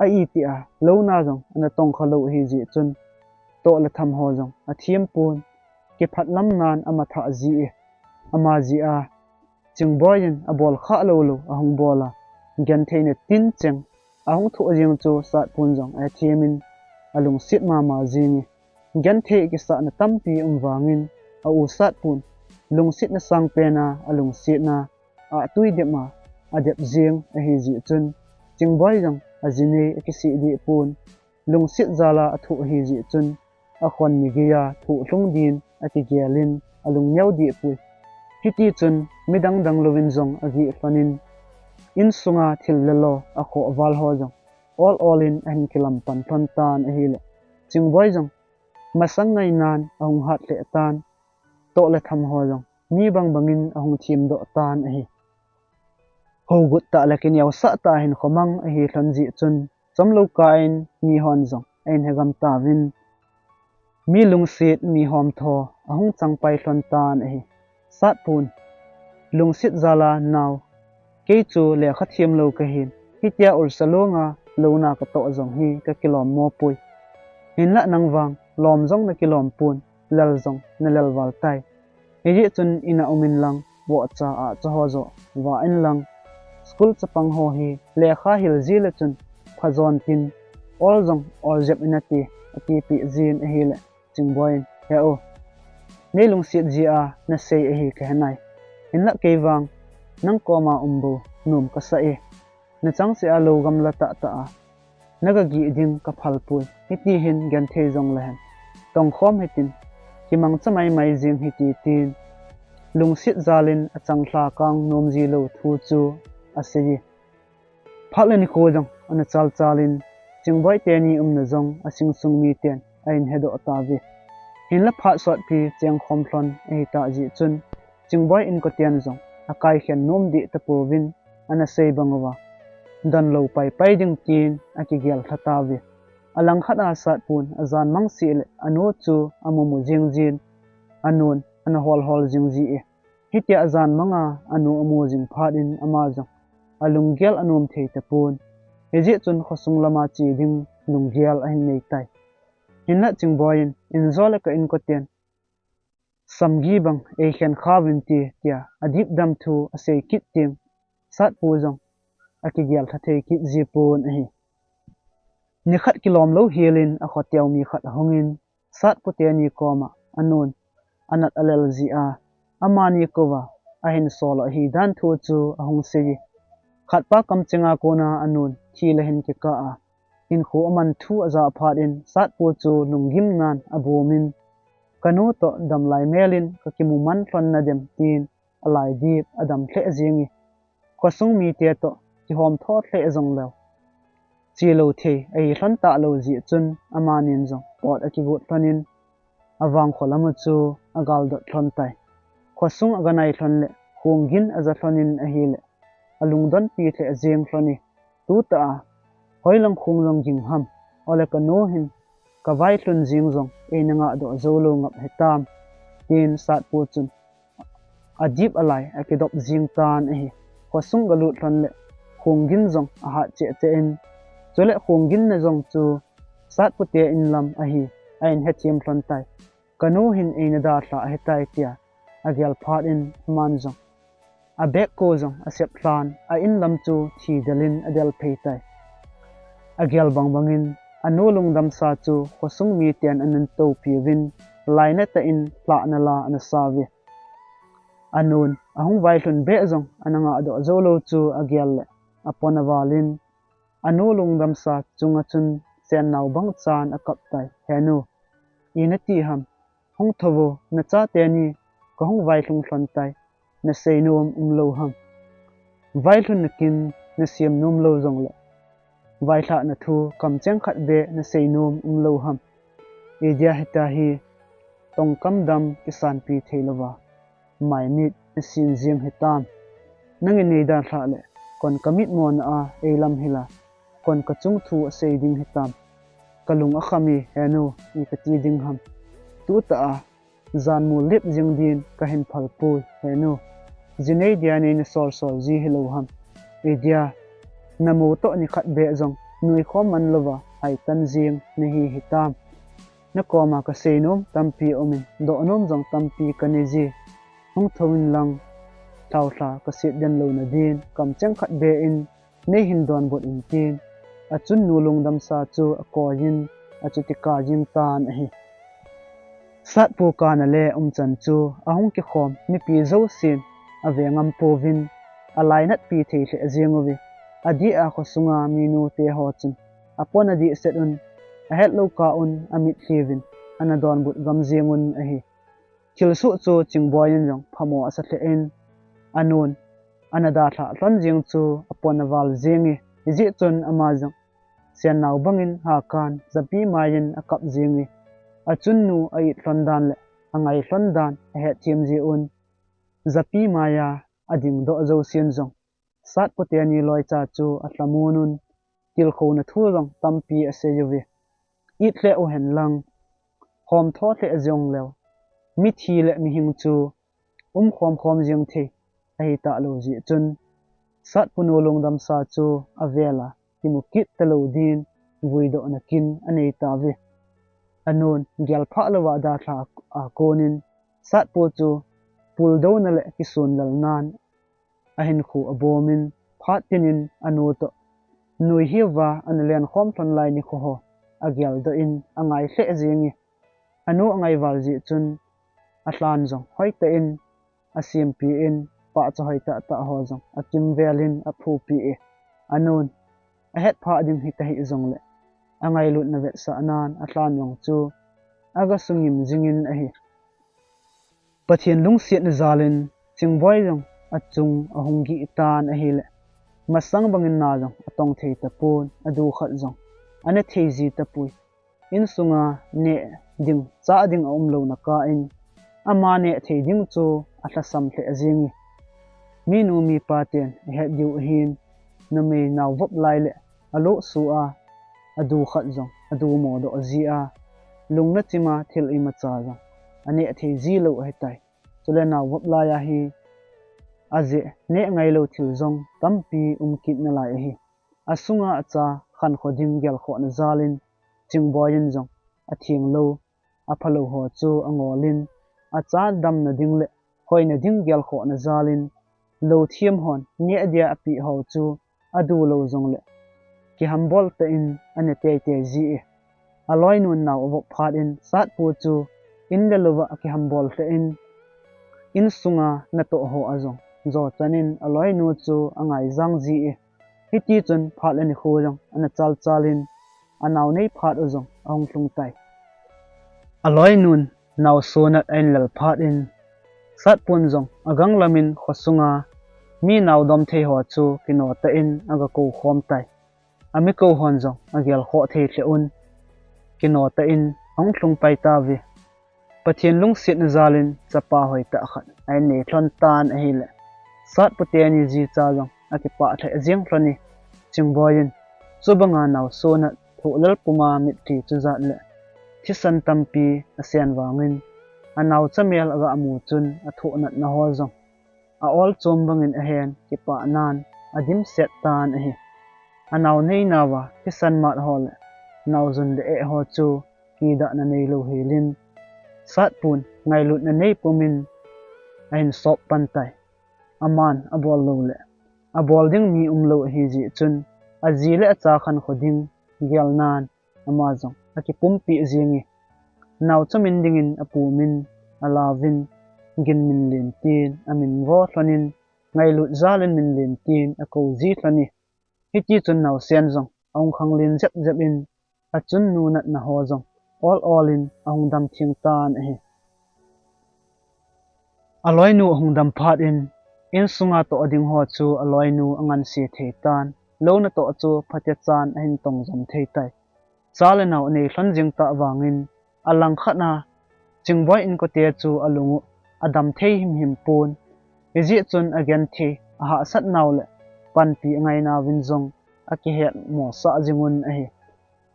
A iti a louna jong ana tong kha lou ahi jeh chun, toh le tham ho jong athem pon, kiphat lam nan ama thah ji e. Ama jeh a Chingboi in abol khah lou lou ahung bol a, gentheina tincheng ahung thoh jeng chu Satpun jong athem in alungset mama jenge. Genthei kisahna tampi um vangin, a u Satpun lungsetna sangpen a alungsetna a tui dep a adep jeng ahi jeh chun, Chingboi jong ajinei akisih deh pon. Lungset jal a athoh ahi jeh chun, akhon ni gei a thoh lhung din akigel in alung neo deh poi. Hiti chun midang dang louvin jong agih lhon in, insunga thil le lo akhoh val ho jong ol ol in ahin kilam pan lhon tan ahile, Chingboi jong masang ngainan ahung hat lheh tan, toh le tham ho jong mi bang bangin ahung them doh tan ahi. Hogut tah le kineosah tah hinkho mang ahi lhon jeh chun, chomlou kah in mihon jong ahin hegam tauvin, mi lungset mi homtho ahung chang pai lhon tan ahi. Satpun, lungset jal a nao, kei chu lekha them lou kahin, hitia ulsa long a louna katoh jong hi kakilom mo poi. Hinlah nang vang lom jong nakilom pon, lel jong nalel val tai. Hijeh chun in a um in lang, vohcha ahcha ho joh vah in lang, school chapang ho hi lekha hil ji le chun phajon tin, ol jong ol jep in ati, atipeh jin ahile, Chingboi in, he u, nei lungset jeh a nasei ahi kahe nai. Hinlah kei vang nang koma um bou nom kasah e. Nachangseh a lou gamla tahtah a naga gih ding kaphal poi. Hiti hin genthei jongle hen, tongkhom hitin, kimangcha maimai jeng hite, tin lungset jal in achang lha kang nom ji lou thu chu asei e. Phat le nikho jong ana chal chal in, Chingboi teni umna jong asing sung miten ahin hedoh tauve. Hinlah phat sotpi chengkhom lhon ahitah jeh chun, Chingboi inkoten jong akaikhen nom deh tapouvin, ana sei bang uva, donlou paipai ding tin akigel lha tauve. Alangkhat a Satpun ajan mang seh le anu chu amu mu jing jin, anun ana hol hol jing ji e. Hitia ajan mang a anu amu jing phat in ama jong alunggel anom thei tapon. Hijeh chun khosung lama che ding lunggel ahin nei tai. Hinlah Chingboi in, injo le ka inkoten samgi bang eikhen khauvin te, tia adipdam thu asei kit teng, Satpu jong akigel lha thei kit ji pon ahi. Nikhat kilom lou hel in akhoteu mi khat ahung in, Satpu teni koma anun anat alel jia, amani kova ahin sol ahi dan thu chu ahung sei e. Khatpa kamchenga kona anun thil ahin kikah a, hinkho aman thu ajah phat in Satpu chu lunggim nan abomin, "Kanu toh damlai melin kakimu man lhon nadem," tin alaidip adam lheh jing e. Khosung mite toh kihom tho lheh jongleu, chelou thei ahi lhon talou jeh chun amanin jong pot akigot lhonin avangkho lama chu agaldot lhon tai. Khosung aganai lhon le khonggin aja lhonin ahile alungdonpi lheh jeng lhon e. Tutah a, "Hoilang khong jong ging ham, ole kanu hin kavailhun jing jong eina ngahdoh joulou ngap hitam," tin Satpu chun adip alai akidop jing tan ahi. Khosung galut lhon le khonggin jong ahat cheh cheh in, chule khonggin na jong chu Satpu te in lam ahi ahin hethem lhon tai. "Kanu hin eina dalha ahitai," tia agel phat in aman jong abek ko jong asep lhan a in lam chu thidel in adel phei tai. Agel bangbangin anu lungdamsa chu khosung miten anan topiuvin lainat tah in lhahna la ana sauve. Anun ahung vailhun beh jong ana ngahdoh joulou chu agel le apon avalin anu lungdamsa chunga chun sennao bangchan akap tai. "He nu, ina ti ham, hung thou vo, nachate ni kahung vailhung lhon tai, nasei nom umlou ham? Vailhun nakin nasem nom lou jongle vailhahna thu kamcheng khat beh nasei nom umlou ham? Idia hitahi tongkam dam kisanpi theilouva maimit nasin jeng hitam? Nangin neidalhah le kon kamitmona a eilam hila kon kachung thu asei ding hitam? Kalung akham e, he nu, i kati ding ham? Tutah a janmu lip jing din kahin phal poi, he nu. Jinei dia neina sol sol ji hilou ham? Idia namu toh nikhat beh jong nuikhom man louva haitan jeng nahi hitam? Nakoma kasei nom tampi umin, doh nom jong tampi kanei ji. Hung thou inlang, thaolha kaset den louna din kamcheng khat beh in neihin donbut in," tin achun nu lungdamsa chu akoiyin achuti kaiyin tan ahi. Satpu kana le umchan chu ahung kikhom mipi jousen ave ngam pouvin alainatpi thei lheh jeng uve. Adeh a khosunga minu teho chun apon adih set un, ahetlou kah un amitlhi uvin ana donbut gam jeng un ahi. Thilsoh chu Chingboi in jong phamo asa lheh in, anun ana dalhah lhon jeng chu apon aval jeng e. Hijeh chun ama jong sennao bangin hakan japi maiyin akap jeng e. Achun nu a-it lhon dan le angai lhon dan ahetthem jeh un, japi maiya adingdoh jousen jong Satpu teni loicha chu alhamon un, tilkhouna thu jong tampi asei uve. It lheh uhen lang, khom tho lheh jongleu, mithi le mihing chu umkhom khom jeng thei ahi talou jeh chun, Satpu nu lungdamsa chu avel a kimu kit talou din vuidohna kin anei tauve. Anun gelphah louva dalha a konin Satpu chu puldouna le kisunlelnan ahinkho abomin, phat tinin anu toh nui hiuva ana lenkhom lhon lai nikho ho ageldoh in angai lheh jeng e. Anu angai val jeh chun alhan jong hoitah in asempi in, pahcha hoitah tah ho jong akimvel in aphupi e. Anun ahetphah ding hita hih jongle angailutna vetsahnan alhan jong chu aga sungim jingin ahi. Pathen lungsetna jalin Chingboi jong achung ahung gih tan ahile, masang bangin na jong atong thei tapon, adu khat jong ana thei ji tapoi. Insunga neh ding, chah ding aumlouna kah in, ama neh thei ding chu alhasam lheh jeng e. Minu mipa ten ahet diu ahin, numei naovop lai le alosuh a, adu khat jong adu modoh ji a, lungna chima thil imacha jong aneh thei ji lou ahitai. Chule naovop laiya hi ajeh neh ngailou thil jong tampi um kit nalai ahi. Asunga acha khankho ding gelkhohna jalin Chingboi in jong athenglou, aphalou ho chu angolin, acha damna ding le khoina ding gelkhohna jalin, louthem hon neh dia apeh ho chu adulou jongle kihambol tah in ane teitei ji e. Aloinun nau avop phat in Satpu chu in le louva akihambol lheh in, insunga natoh ho ajong jo chan in aloinu chu angaijang ji e. Hiti chun phat le nikho jong ana chalchal in, anao nei phat u jong ahung lhung tai. Aloinun nao sonat a inlal phat in, Satpun jong aganglam in khosunga mi nao dom thei ho chu kino tah in aga kou khom tai. Ami kou hon jong agel khoh thei lheh un, kino tah in ahung lhung pai tauve. Pathen lungsetna jal in chapa hoitah khat a innei lhon tan ahile, Satpu teni jicha jong akipah lheh jeng lhon e. Chingboi in chubanga nao sonat thohlel puma mitlhi chujat le thisan tampi asen vangin, anao chamel aga mu chun athoh natna ho jong a-ol chom bangin ahen kipahnan adimset tan ahi. Anao neinauva thisan mat ho le nao jun le eh ho chu kidahna neilou helin, Satpun ngailutna nei pumin ahin sop pan tai. Aman abol lou le abol ding mi umlou ahi jeh chun, aji le acha khankho ding gelnan ama jong akipumpi jeng e. Nao chamin dingin apumin alauvin, Ginminlen tin amin vo lhon in, ngailut jal in Minlen tin akou ji lhon e. Hiti chun naosen jong ahung khanglen jep jep in, achunnu natna ho jong ol ol in ahung dam theng tan ahi. Aloinu ahung dam phat in, insunga toh ding ho chu aloinu anganse thei tan, lou natoh chu phatechan ahin tong jom thei tai. Cha le nao anei lhon jeng tah vangin, alangkhat a Chingboi inkote chu alung u adam thei himhim pon. Hijeh chun agenthei, ahahsat nau le panpi angai nauvin jong akihet mosah jing un ahi.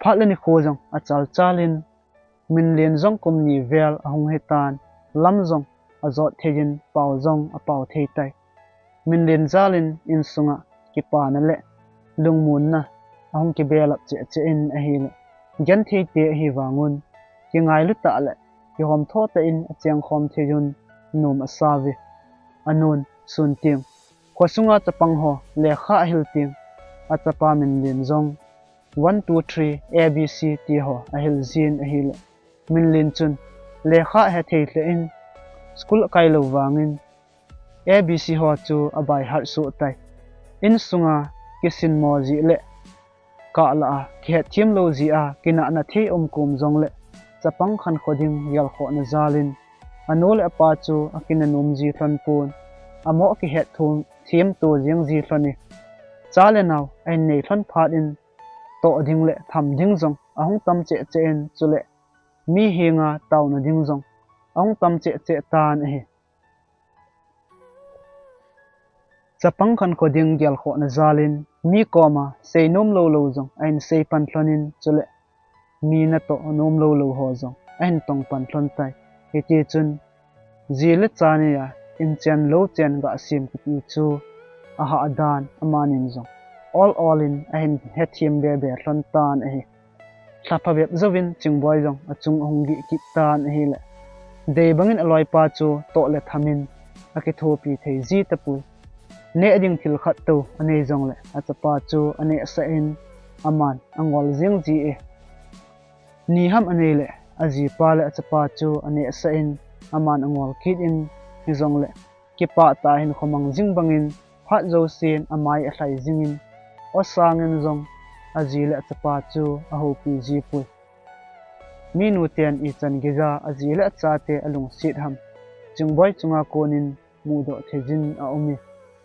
Phat le nikho jong achalchal in, Minlen jong kum ni vel ahung hitan, lam jong ajot thei in, pao jong apao thei tai. Minlen jal in insunga kipana le lungmonna ahung kibelap cheh cheh in ahile, genthei te ahi vangun, kingailu tah le kihomtho tah in achengkhom thei un nom asauve. Anun, sun teng khosunga chapang ho lekha ahil teng, achapa Minlen jong one two three A B C ti ho ahil jin ahile, Minlen chun lekha ahe thei lheh in, school akai lou vangin A B C ho chu aby heart soh tai. Insunga kisinmo jeh le kahlah a kihetthem lou jeh a kinahna thei um kom jongle, chapang khankho ding gelkhohna jal in, anu le apa chu akina nom ji lhon pon, amoh kihetthem to jeng ji lhon e. Cha le nao ahin nei lhon phat in, toh ding le tham ding jong ahung tam cheh cheh in, chule mi henga taona ding jong ahung tam cheh cheh tan ahi. Chapang khankho ding gelkhohna jal in, mi koma seinom lou lou jong ahin sei pan lhon in, chule mi natoh nom lou lou ho jong ahin tong pan lhon tai. Hiti chun, ji le cha neiya inchen louchen gasem kiti chu ahah dan amanin jong ol ol in ahin hethem be be lhon tan ahi. Lha phabep jouvin Chingboi jong achung ahung gih kit tan ahile, dei bangin aloipa chu toh le tham in akithopi thei ji tapoi. Neh ding thil khat tou anei jongle, achapa chu anehsah in aman angol jeng ji e. Ni ham anei le, ajipa le achapa chu anehsah in aman angol kit in, hijongle kipah tah a hinkho mang jing bangin, phat jousen amai alhai jingin, aw sangin jong aji le achapa chu ahoupi ji poi. Minu ten ichan geija aji le achate alungset ham, Chingboi chunga konin mudoh thei jin aum e.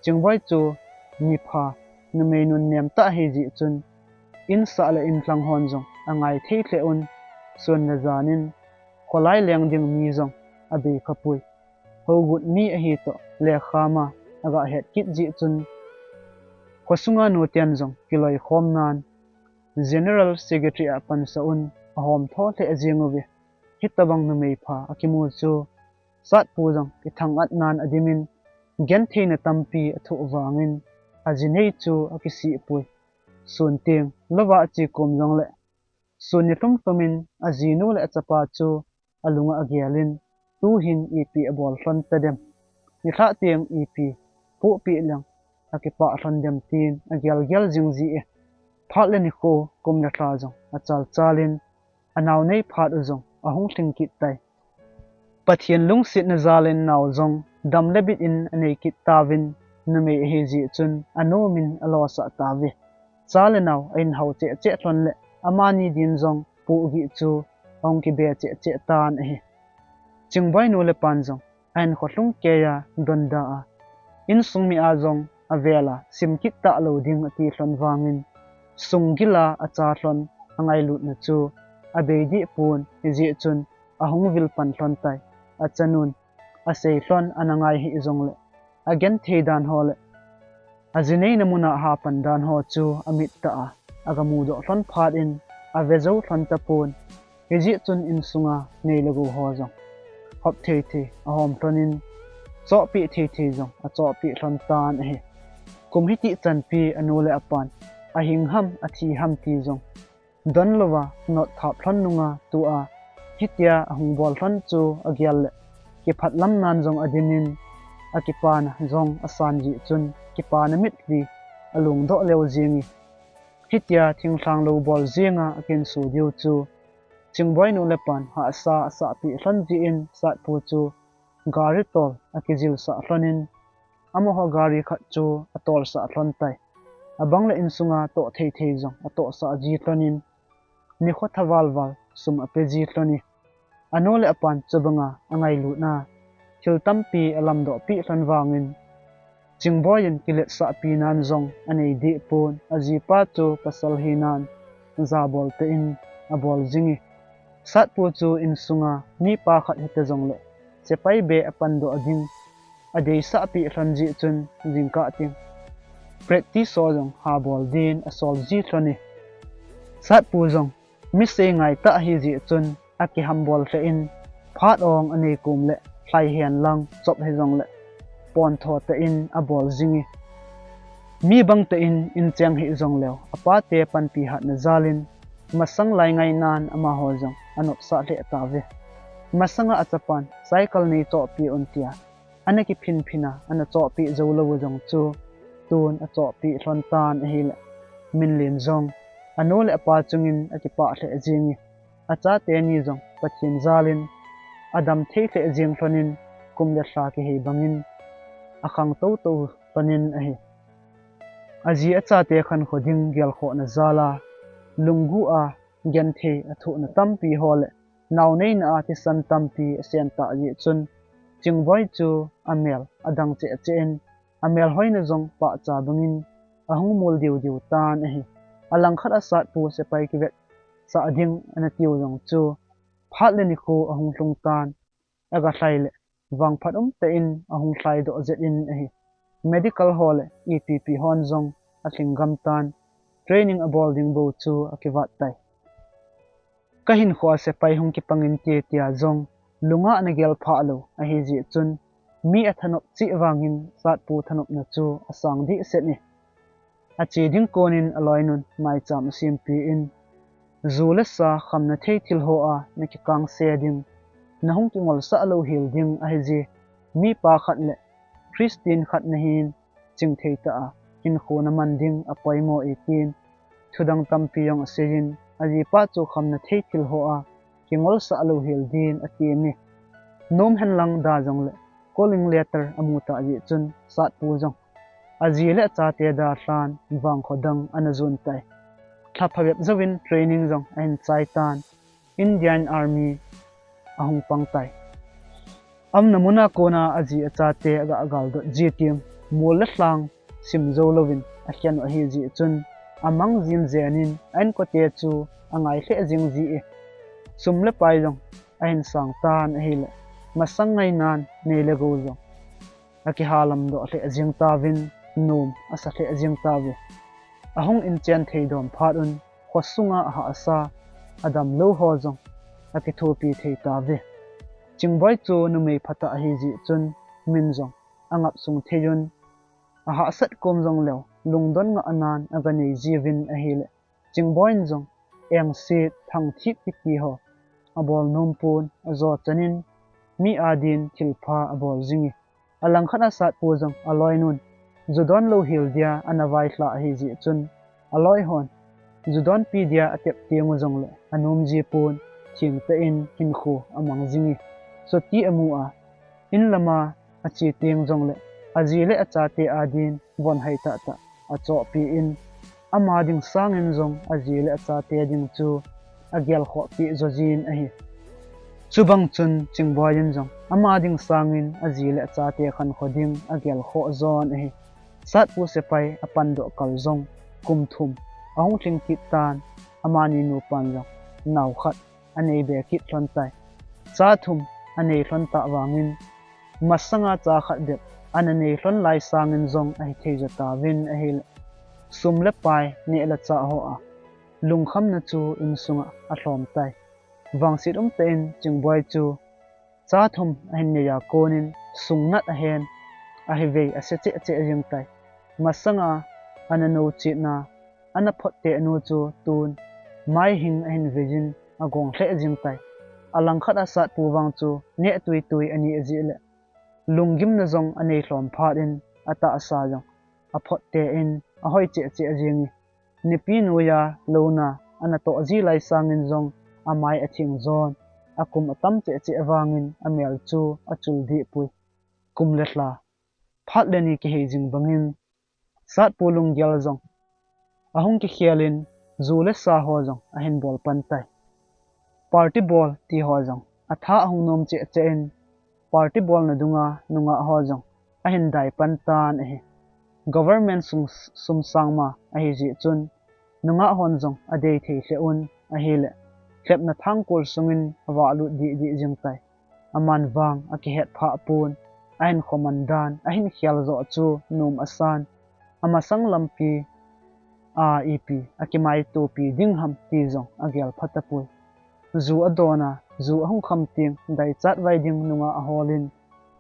Chingboi chu mipha, numei nunnem tah ahi jeh chun, insah le inlhang hon jong angai thei lheh un, sun le jan in kholai leng ding mi jong abei khapoi. Hougut mi ahi toh lekha ma aga het kit jeh chun, khosunga nuten jong kiloikhom nan, General Secretary a pansah un ahomtho lheh jeng uve. Hitobang numei pha akimu chu Satpu jong kithang-at nan adimin, gentheina tampi athoh vangin, aji nei chu akisih poi. Sun teng louva ache kom jongle, sun ni lhum lhumin ajinu le achapa chu alunga agelin, tuhin ipi abol lhon tadem, nilhah teng ipi pohpeh leng akipah lhon dem tin agel gel jing ji e. Phat le nikho, kum le lha jong achalchalin, anao nei phat u jong ahung lhing kit tai. Pathen lungsetna jal in nao jong dam le bit in anei kit tauvin, numei ahi jeh chun anu min alosah tauve. Cha le nao ahin hao cheh cheh lhon le amani din jong pohgih chu ahung kibe cheh cheh tan ahi. Chingboi nu le pan jong ahinkho lhung keiya donda a, insung mi a jong avel a sim kit talou ding ati lhon vangin, sunggil a acha lhon angailutna chu abei deh pon, hijeh chun ahung vil pan lhon tai. Achanun asei lhon ana ngai hih jongle, agenthei dan ho le aji neina mun a ha pan dan ho chu amit tah a aga mudoh lhon phat in ave jou lhon tapon. Hijeh chun insunga nei le gou ho jong hop thei thei ahom lhon in, chohpeh thei thei jong achohpeh lhon tan ahi. Kum hitih chanpi anu le apan ahing ham athi ham ti jong don louva not thap lhon nunga tua hitia ahung bol lhon chu agel le, kiphat lam nan jong adim in, akipana jong asan jeh chun kipana mitlhi alungdoh leu jeng e. Hitia thinglhang lou bol jenga akinsu diu chu Chingboi nu le pan hahsa asahpeh lhon jeh in Satpu chu gari tol akijilsah lhon in, amaho gari khat chu atolsah lhon tai. Abang le insunga toh thei thei jong atohsah ji lhon in, nikho thaval val sum ape ji lhon e. Anu le apan chubanga angailutna thil tampi alamdoh peh lhon vangin, Chingboi in kiletsahpi nan jong anei deh pon, ajipa chu pasal hinan jabol tah in abol jing e. Satpu chu insunga mipa khat hita jongle, sepai beh apandoh ding adeisahpeh lhon jeh chun jingkah teng practice ho jong habol din asol ji lhon e. Satpu jong mi sei ngai tah ahi jeh chun akihambol lheh in, phat ong anei kom le lhai hen lang chop hijongle pontho tah in abol jing e. Mi bang tah in incheng hih jongleu, apate panpi hatna jal in masang lai ngainan amaho jong anopsah lheh tauve. Masanga achapan cycle nei chohpeh un tia ana kiphin phin a ana chohpeh jou lou u jong chu tun achohpeh lhon tan ahile, Minlen jong anu le apa chungin akipah lheh jing e. Achate ni jong Pathen jal in adam thei lheh jing lhon in, kum le lha kihei bangin akhang tou tou lhon in ahi. Aji achate khankho ding gelkhohna jal a, lunggu a genthei athohna tampi ho le naoneina a thisan tampi asen tah jeh chun, Chingboi chu amel adang cheh cheh in, amel hoina jong pahcha bangin ahung mul diu diu tan ahi. Alangkhat a Satpu sepai kivetsah ding ana tiu jong chu, phat le nikho ahung lhung tan, aga lhai le vangphat umtah in ahung lhaidoh jep in ahi. Medical ho le E P P hon jong alhinggam tan, training abol ding bou chu akivat tai. Kahinkhoa sepai hung kipang inte tia jong lunga ana gel phah lou ahi jeh chun, mi athanop cheh vangin Satpu thanopna chu asang dehset e. Ache ding konin aloinun maicham asempeh in, ju le sa khamna thei thil hoa nakikangse ding, nahung kingolsah louhel ding ahi jeh, mipa khat le Christian khat nahin chingthei tah a hinkho naman ding apoimo e tin, thudang tampi jong aseiyin, ajipa chu khamna thei thil hoa kingolsah louhel din atem e. Nom henlang da jongle calling letter amu tah jeh chun Satpu jong aji le achate dalhan vangkho dang ana jon tai. Lha phabep jouvin training jong ahin chai tan, Indian Army ahung pang tai. Aumna muna kona aji achate aga galdot ji teng, mol le lhang sim jou louvin akhen u ahi jeh chun, amang jin jen in a-inkote chu angai lheh jing ji e. Sum le pai jong ahin sang tan ahile, masang ngainan nei le gou jong akihalam doh lheh jing tauvin, nom asa lheh jing tauve. Ahung inchen thei dom phat un, khosunga ahahsa adamlou ho jong akithopi thei tauve. Chingboi chu numei phatah ahi jeh chun, min jong angap sung thei un, ahahsat kom jongleu lungdon ngah nan aga nei jiuvin ahile, Chingboi in jong engset, thangthip kiti ho abol nom pon, ajo chan in mi adin thilpha abol jing e. Alangkhat a Satpu jong aloinun ju don louhel dia ana vailhah ahi jeh chun, aloi hon Ju donpi dia atep teng u jongle anom ji pon, thengtah in hinkho amang jing e. Chuti amu a, in lama ache teng jongle aji le achate adin von hai tahtah achohpeh in, ama ding sangin jong aji le achate ding chu agelkhoh peh jo jin ahi. Chubang chun Chingboi in jong ama ding sangin aji le achate khankho ding agelkhoh jon ahi. Satpu sepai apandoh kal jong kum thum ahung lhing kit tan, amani nupan jong nao khat anei be kit lhon tai. Cha thum anei lhon tah vangin, masanga cha khat bep ana nei lhon lai sangin jong ahi thei jo tauvin ahile, sum le pai, neh le chah ho a lungkhamna chu insunga alhom tai. Vangset umtah in Chingboi chu cha thum ahin nei a konin sungnat ahen, ahivei ase cheh cheh jing tai. Masanga ana nou chetna, ana photteh nu chu tun maihing ahin vei in agong lheh jing tai. Alangkhat a Satpu vang chu neh tuitui aneh jeh le lunggimna jong anei lhom phat in atahsa jong aphotteh in ahoi cheh cheh jing e. Nipi noiya louna ana toh ji lai sangin jong amai atheng jon, akum atam cheh cheh vangin amel chu achul deh poi. Kum le lha, phat le ni kihei jing bangin, Satpu lunggel jong ahung kikhel in, ju le sa ho jong ahin bol pan tai. Party bol ti ho jong atha ahung nom cheh cheh in, party bolna dunga nungah ho jong ahin dai pan tan ahi. Government sum, sum sangma ahi jeh chun, nungah hon jong adei thei lheh un ahile, lhepna thangkol sungin avah lut deh deh jing tai. Aman vang akihet phah pon, ahinkho man dan, ahin khel joh chu nom asan, amasang lampi a ipi akimaitopi ding ham ti jong agel pha tapoi. Ju adon a, ju ahung kham teng, dai chatvai ding nungah ahol in,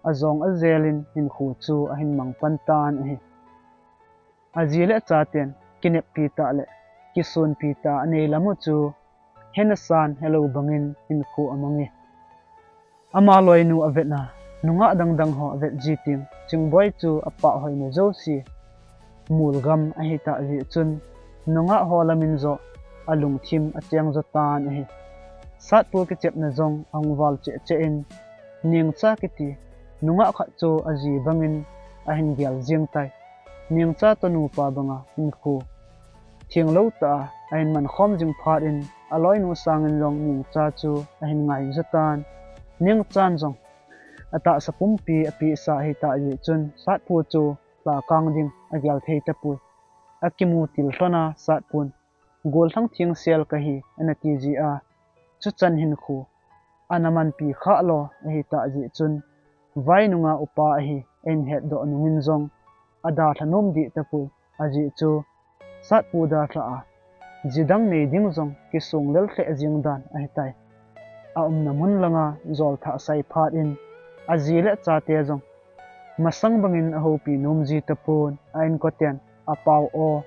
ajong ajel in hinkho chu ahin mang pan tan ahi. Aji le achaten kineppi tah le kisonpi tah anei lam u chu hena san helou bangin hinkho amang e. Ama loinu avetna, nungah dang dang ho avet ji teng, Chingboi chu apah hoina jouse mul gam ahi tah jeh chun, nungah ho lamin joh alungthim acheng jo tan ahi. Satpu kichepna jong ahung val cheh cheh in, Nengcha kiti nungah khat chu aji bangin ahin gel jeng tai. Nengcha toh nupa banga hinkho thenglou tah a ahin man khom jing phat in, aloinu sangin jong Nengcha chu ahin ngai jo tan. Nengchan jong atahsa pumpi apehsa ahi tah jeh chun, Satpu chu lha kang ding agel thei tapoi. Akimu til lhon a Satpun gollhang thengsel kahi ana ti jeh a, chuchan hinkho ana manpi khah lou ahi tah jeh chun, vai nunga upa ahi ahin hetdoh nungin jong adalha nom deh tapoi. Ajeh chu Satpu dalha a, ji dang nei ding jong kisong lel lheh jeng dan ahi tai. Aumna mun langa jolthah sai phat in, aji le achate jong masang bangin ahoupi nom ji tapon, a inkoten apao o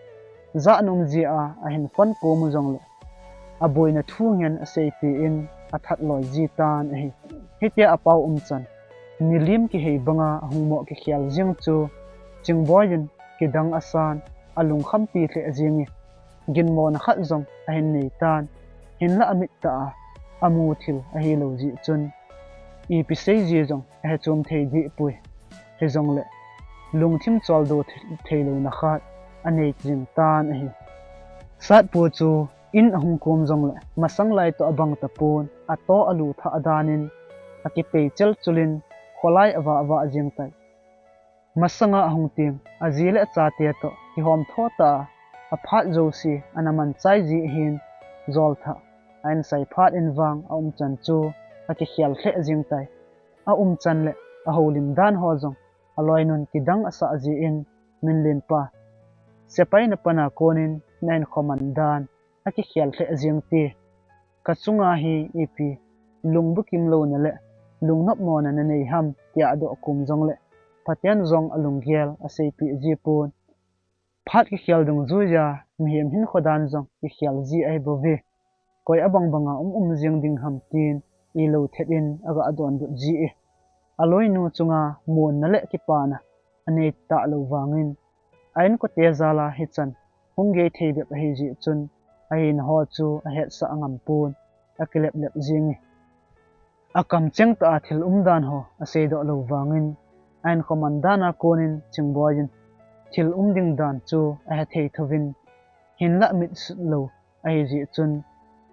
jah nom jeh a ahin phone kom u jongle, aboina thu ngen aseipeh in athat loi ji tan ahi. Hitia apao umchan, milim kihei banga ahung moh kikhel jeng chu, Chingboi in kidang asan, alungkhampi lheh jeng e. Ginmona khat jong ahin nei tan, hinlah amit tah a amu thil ahilou jeh chun, ipi sei ji jong ahe chom thei deh poi. Hijongle lungthim choldo thei, theilouna khat anei jing tan ahi. Satpu chu in ahung kom jongle, masang lai toh abang tapon, ato alu thah dan in akipei chelchul in kholai avah vah jeng tai. Masanga ahung teng, aji le achate toh kihom tho tah a, aphat jouse ana man chai ji ahin, jolthah ahin sai phat in vang aumchan chu akikhel lheh jeng tai. Aumchan le ahoulim dan ho jong aloinun kidang asah jeh in, Minlenpa, sepai napan a konin nahin khoman dan akikhel lheh jeng te. Kachunga hi ipi lungbukim louna le lungnopmona nanei ham, tia adoh kom jongle, Pathen jong alunggel aseipeh ji pon. Phat kikhel dungjuiya mihem hinkho dan jong kikhel ji ahi bouve. Koi abang banga um um jeng ding ham tin, ilou thet in aga donbut ji e. Aloinu chunga monna le kipana anei talou vangin, a inkote jal a hichan hung gei thei bep ahi jeh chun, ahina ho chu ahetsah ngam pon, akileplep jing e. Akamcheng tah a thil umdan ho aseidoh lou vangin, a inkhoman dan a konin Chingboi in thil um ding dan chu ahethei thouvin, hinlah mit sutlou ahi jeh chun,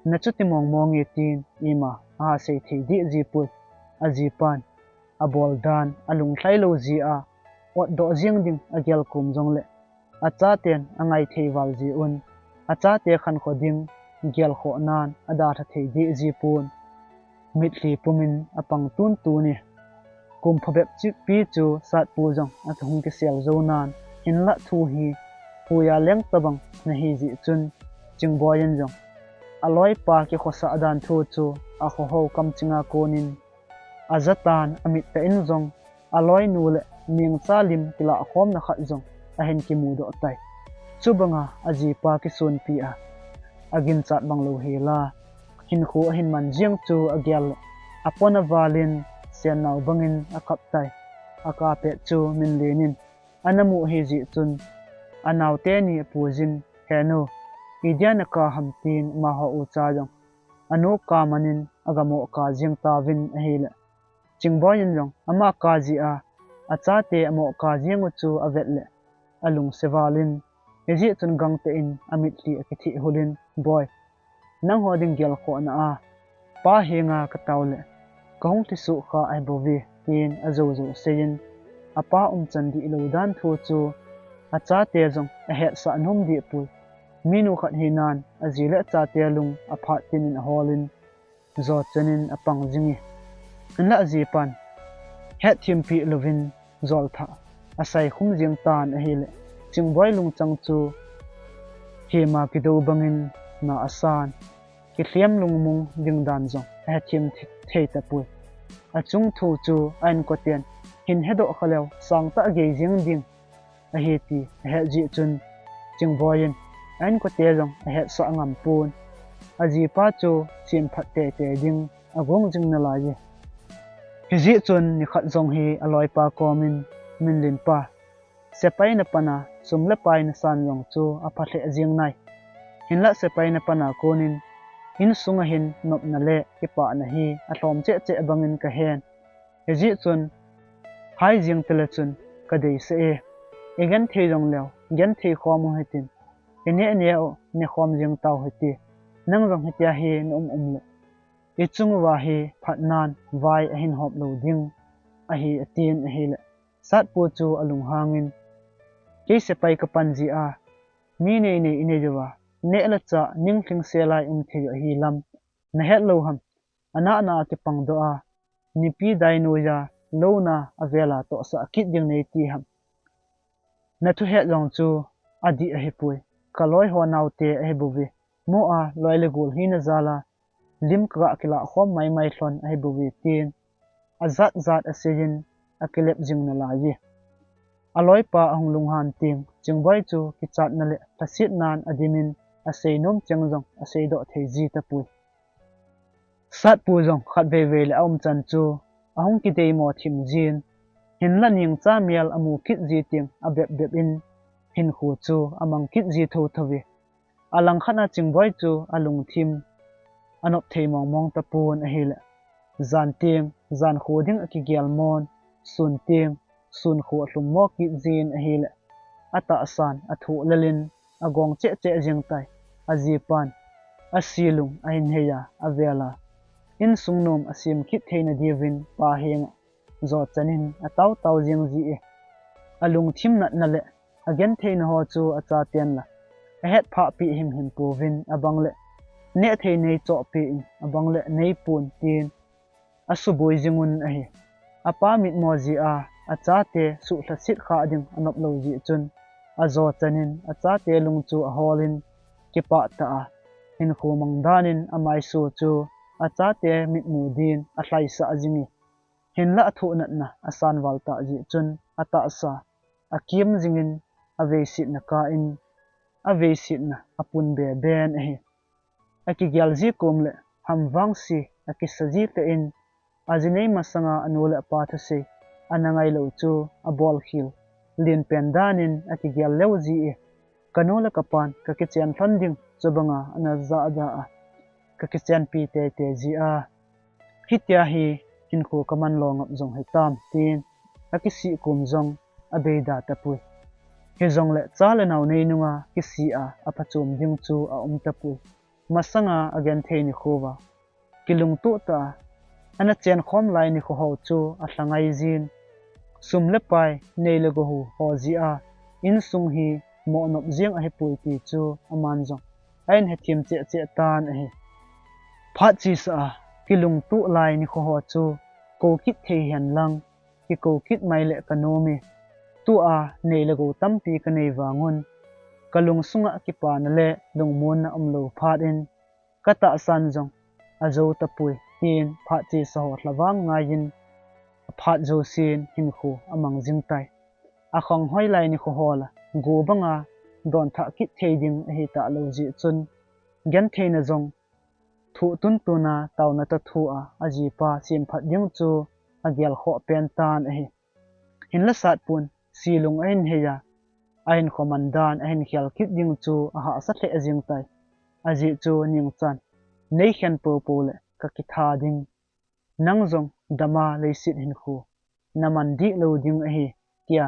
nachuti mongmong e tin ima ahasei thei deh jipoi. Ajipan abol dan alunglhai lou jeh a, otdoh jeng ding agel kom jongle, achaten angai thei val jeh un, achate khankho ding gelkhohnan adalha thei deh jipon. Mitlhi pumin apang tuntun e. Kum phabep chikpi chu Satpu jong ahung kisel jounan, hinlah thu hi huiya leng tobang nahi jeh chun, Chingboi in jong aloipa kikhosah dan thu chu akhohou kamchinga konin ajatan, amit tah in jong aloinu le mengcha lim kilahkhomna khat jong ahin kimudoh tai. Chubanga ajipa kisonpi a, aginchat bang louhela, hinkho ahin man jeng chu agel le, apon avalin sennao bangin akap tai. Akap pet chu Minlen in anamu ahi jeh chun, anaote ni apuijin, He nu, idia nakap ham? tin amaho ucha jong anu kap manin agamo kap jeng tauvin ahile, Chingboi in jong ama kap jeh a achate amo kap jeng u chu avet le, alungse valin, hijeh chun gangtah in amitlhi akitheh hulin, Boi, nangho ding gelkhohna a pa henga katao le kahung lhisoh kha ahibouve, tin ajoujou seiyin, apa umchan dihlou dan thu chu achate jong ahetsah nom dehpoi. Minu khat hinan aji le achate lung aphat tinin aholin, jo chanin apang jing e. Hinlah ajipan hetthem peh louvin jolthah asaikhum jeng tan ahile, Chingboi lungchang chu hema kidou bangin na asan, kilhem lungmong ding dan jong ahethem thei tapoi. Achung thu chu a inkoten hin hedoh kha leu sangtah gei jeng ding ahi ti ahet jeh chun, Chingboi in a inkote jong ahetsah ngam pon, ajipa chu semphat teitei ding agong jing nalai e. Hijeh chun nikhat jong hi aloipa komin, Minlen pa, sepai napan a sum le pai nasan jong chu apha lheh jeng nai. Hinlah sepai napan a konin insunga hin nopna le kipahna hi alhom cheh cheh bangin kahen. Hijeh chun, hai jeng tile chun kadeisah e. Igenthei jongleu genthei khom u hitin, ineh neh u nekhom jeng tau hite. Nang jong hitia hi na um um le, ichung uva hi phatnan vai ahin hop lou ding ahi, atin ahile, Satpu chu alunghangin, Kei sepai kapan jeh a mi neinei inei uva neh le chah ninglhingse lai um thei u ahi lam nahet lou ham? Anahna a kipangdoh a, nipi dai noiya louna avela tohsah kit ding neiti ham? Nathuhet jong chu adih ahipoi. Kaloiho naote ahibouve. Mo a loi le gol hina jal a lim kagah kilahkhom maimai lhon ahibouve, tin ajat jat aseiyin akilep jing nalai e. Aloipa ahung lunghan teng Chingboi chu kichatna le lhasetnan adimin aseinom cheng jong aseidoh thei ji tapoi. Satpu jong khatvei vei le aumchan chu ahung kideimo thim jin, hinlah ningcha mel amu kit ji teng abep bep in hinkho chu amang kit ji thotho e. Alangkhat a Chingboi chu alungthim anop thei mongmong tapon ahile, jan teng jankho ding akigel mon, sun teng sunkho alhum mo kit jin ahile, atahsan athoh lel in agong cheh cheh jeng tai. Ajipan asilung ahin heiya avela, insung nom asem kit theina diuvin pa henga jo chanin atao tao jeng ji e. Alungthim natna le agentheina ho chu achaten la ahetphah peh himhim pouvin, abang le nehthei neichoh peh in, abang le neipon, tin asuboi jingun ahi. Apa mitmo jeh a achate suhlhaset khah ding anop lou jeh chun, ajo chanin achate lung chu aholin, kipah tah a hinkho mang danin amaiso chu achate mitmu din alhaisah jing e. Hinlah athoh natna asan val tah jeh chun atahsa akem jingin, aveisetna kah in aveisetna apun beben ahi. Akigel ji kom le ham vangse akisa ji tah in, aji nei masanga anu le apa thusei ana ngailou chu abolkhel lenpen danin akigel leu ji e. Kanu le kapan kakichen lhon ding chubanga ana jahjah a, kakichenpi teitei jia, hitia hi hinkho kaman lo ngap jong hitam, tin akisih kum jong abeida tapoi. Hijongle cha le nao nei nunga kisih a aphachom ding chu aum tapoi. Masanga agenthei nikho uva, kilungtoh tah a, ana chenkhom lai nikho ho chu alhangai jin, sum le pai, nei le gou ho jeh a insung hi mohnop jeng ahipoi ti chu aman jong ahin hethem cheh cheh tan ahi. Phat chesa a kilungtoh lai nikho ho chu kou kit thei hen lang, kikou kit mai le kanom e. Tua nei le gou tampi kanei vangun, kalung sunga kipana le lungmonna umlou phat in, katahsan jong ajo tapoi, tin phat chesa ho lhavang ngaiyin, aphat jousen hinkho amang jing tai. Akhang hoi lai nikho ho la, go banga donthah kit thei ding ahi talou jeh chun, gentheina jong thoh tuntun a, taona toh thoh a, ajipa semphat ding chu agel khoh pen tan ahi. Hinla Satpu in silung ahin hei a, ahinkho man dan ahin khel kit ding chu ahahsa lheh jeng tai. Ajeh chu Nengchan, nei khen popo le kakitha ding, nang jong dama leiset hinkho naman dih lou ding ahi, tia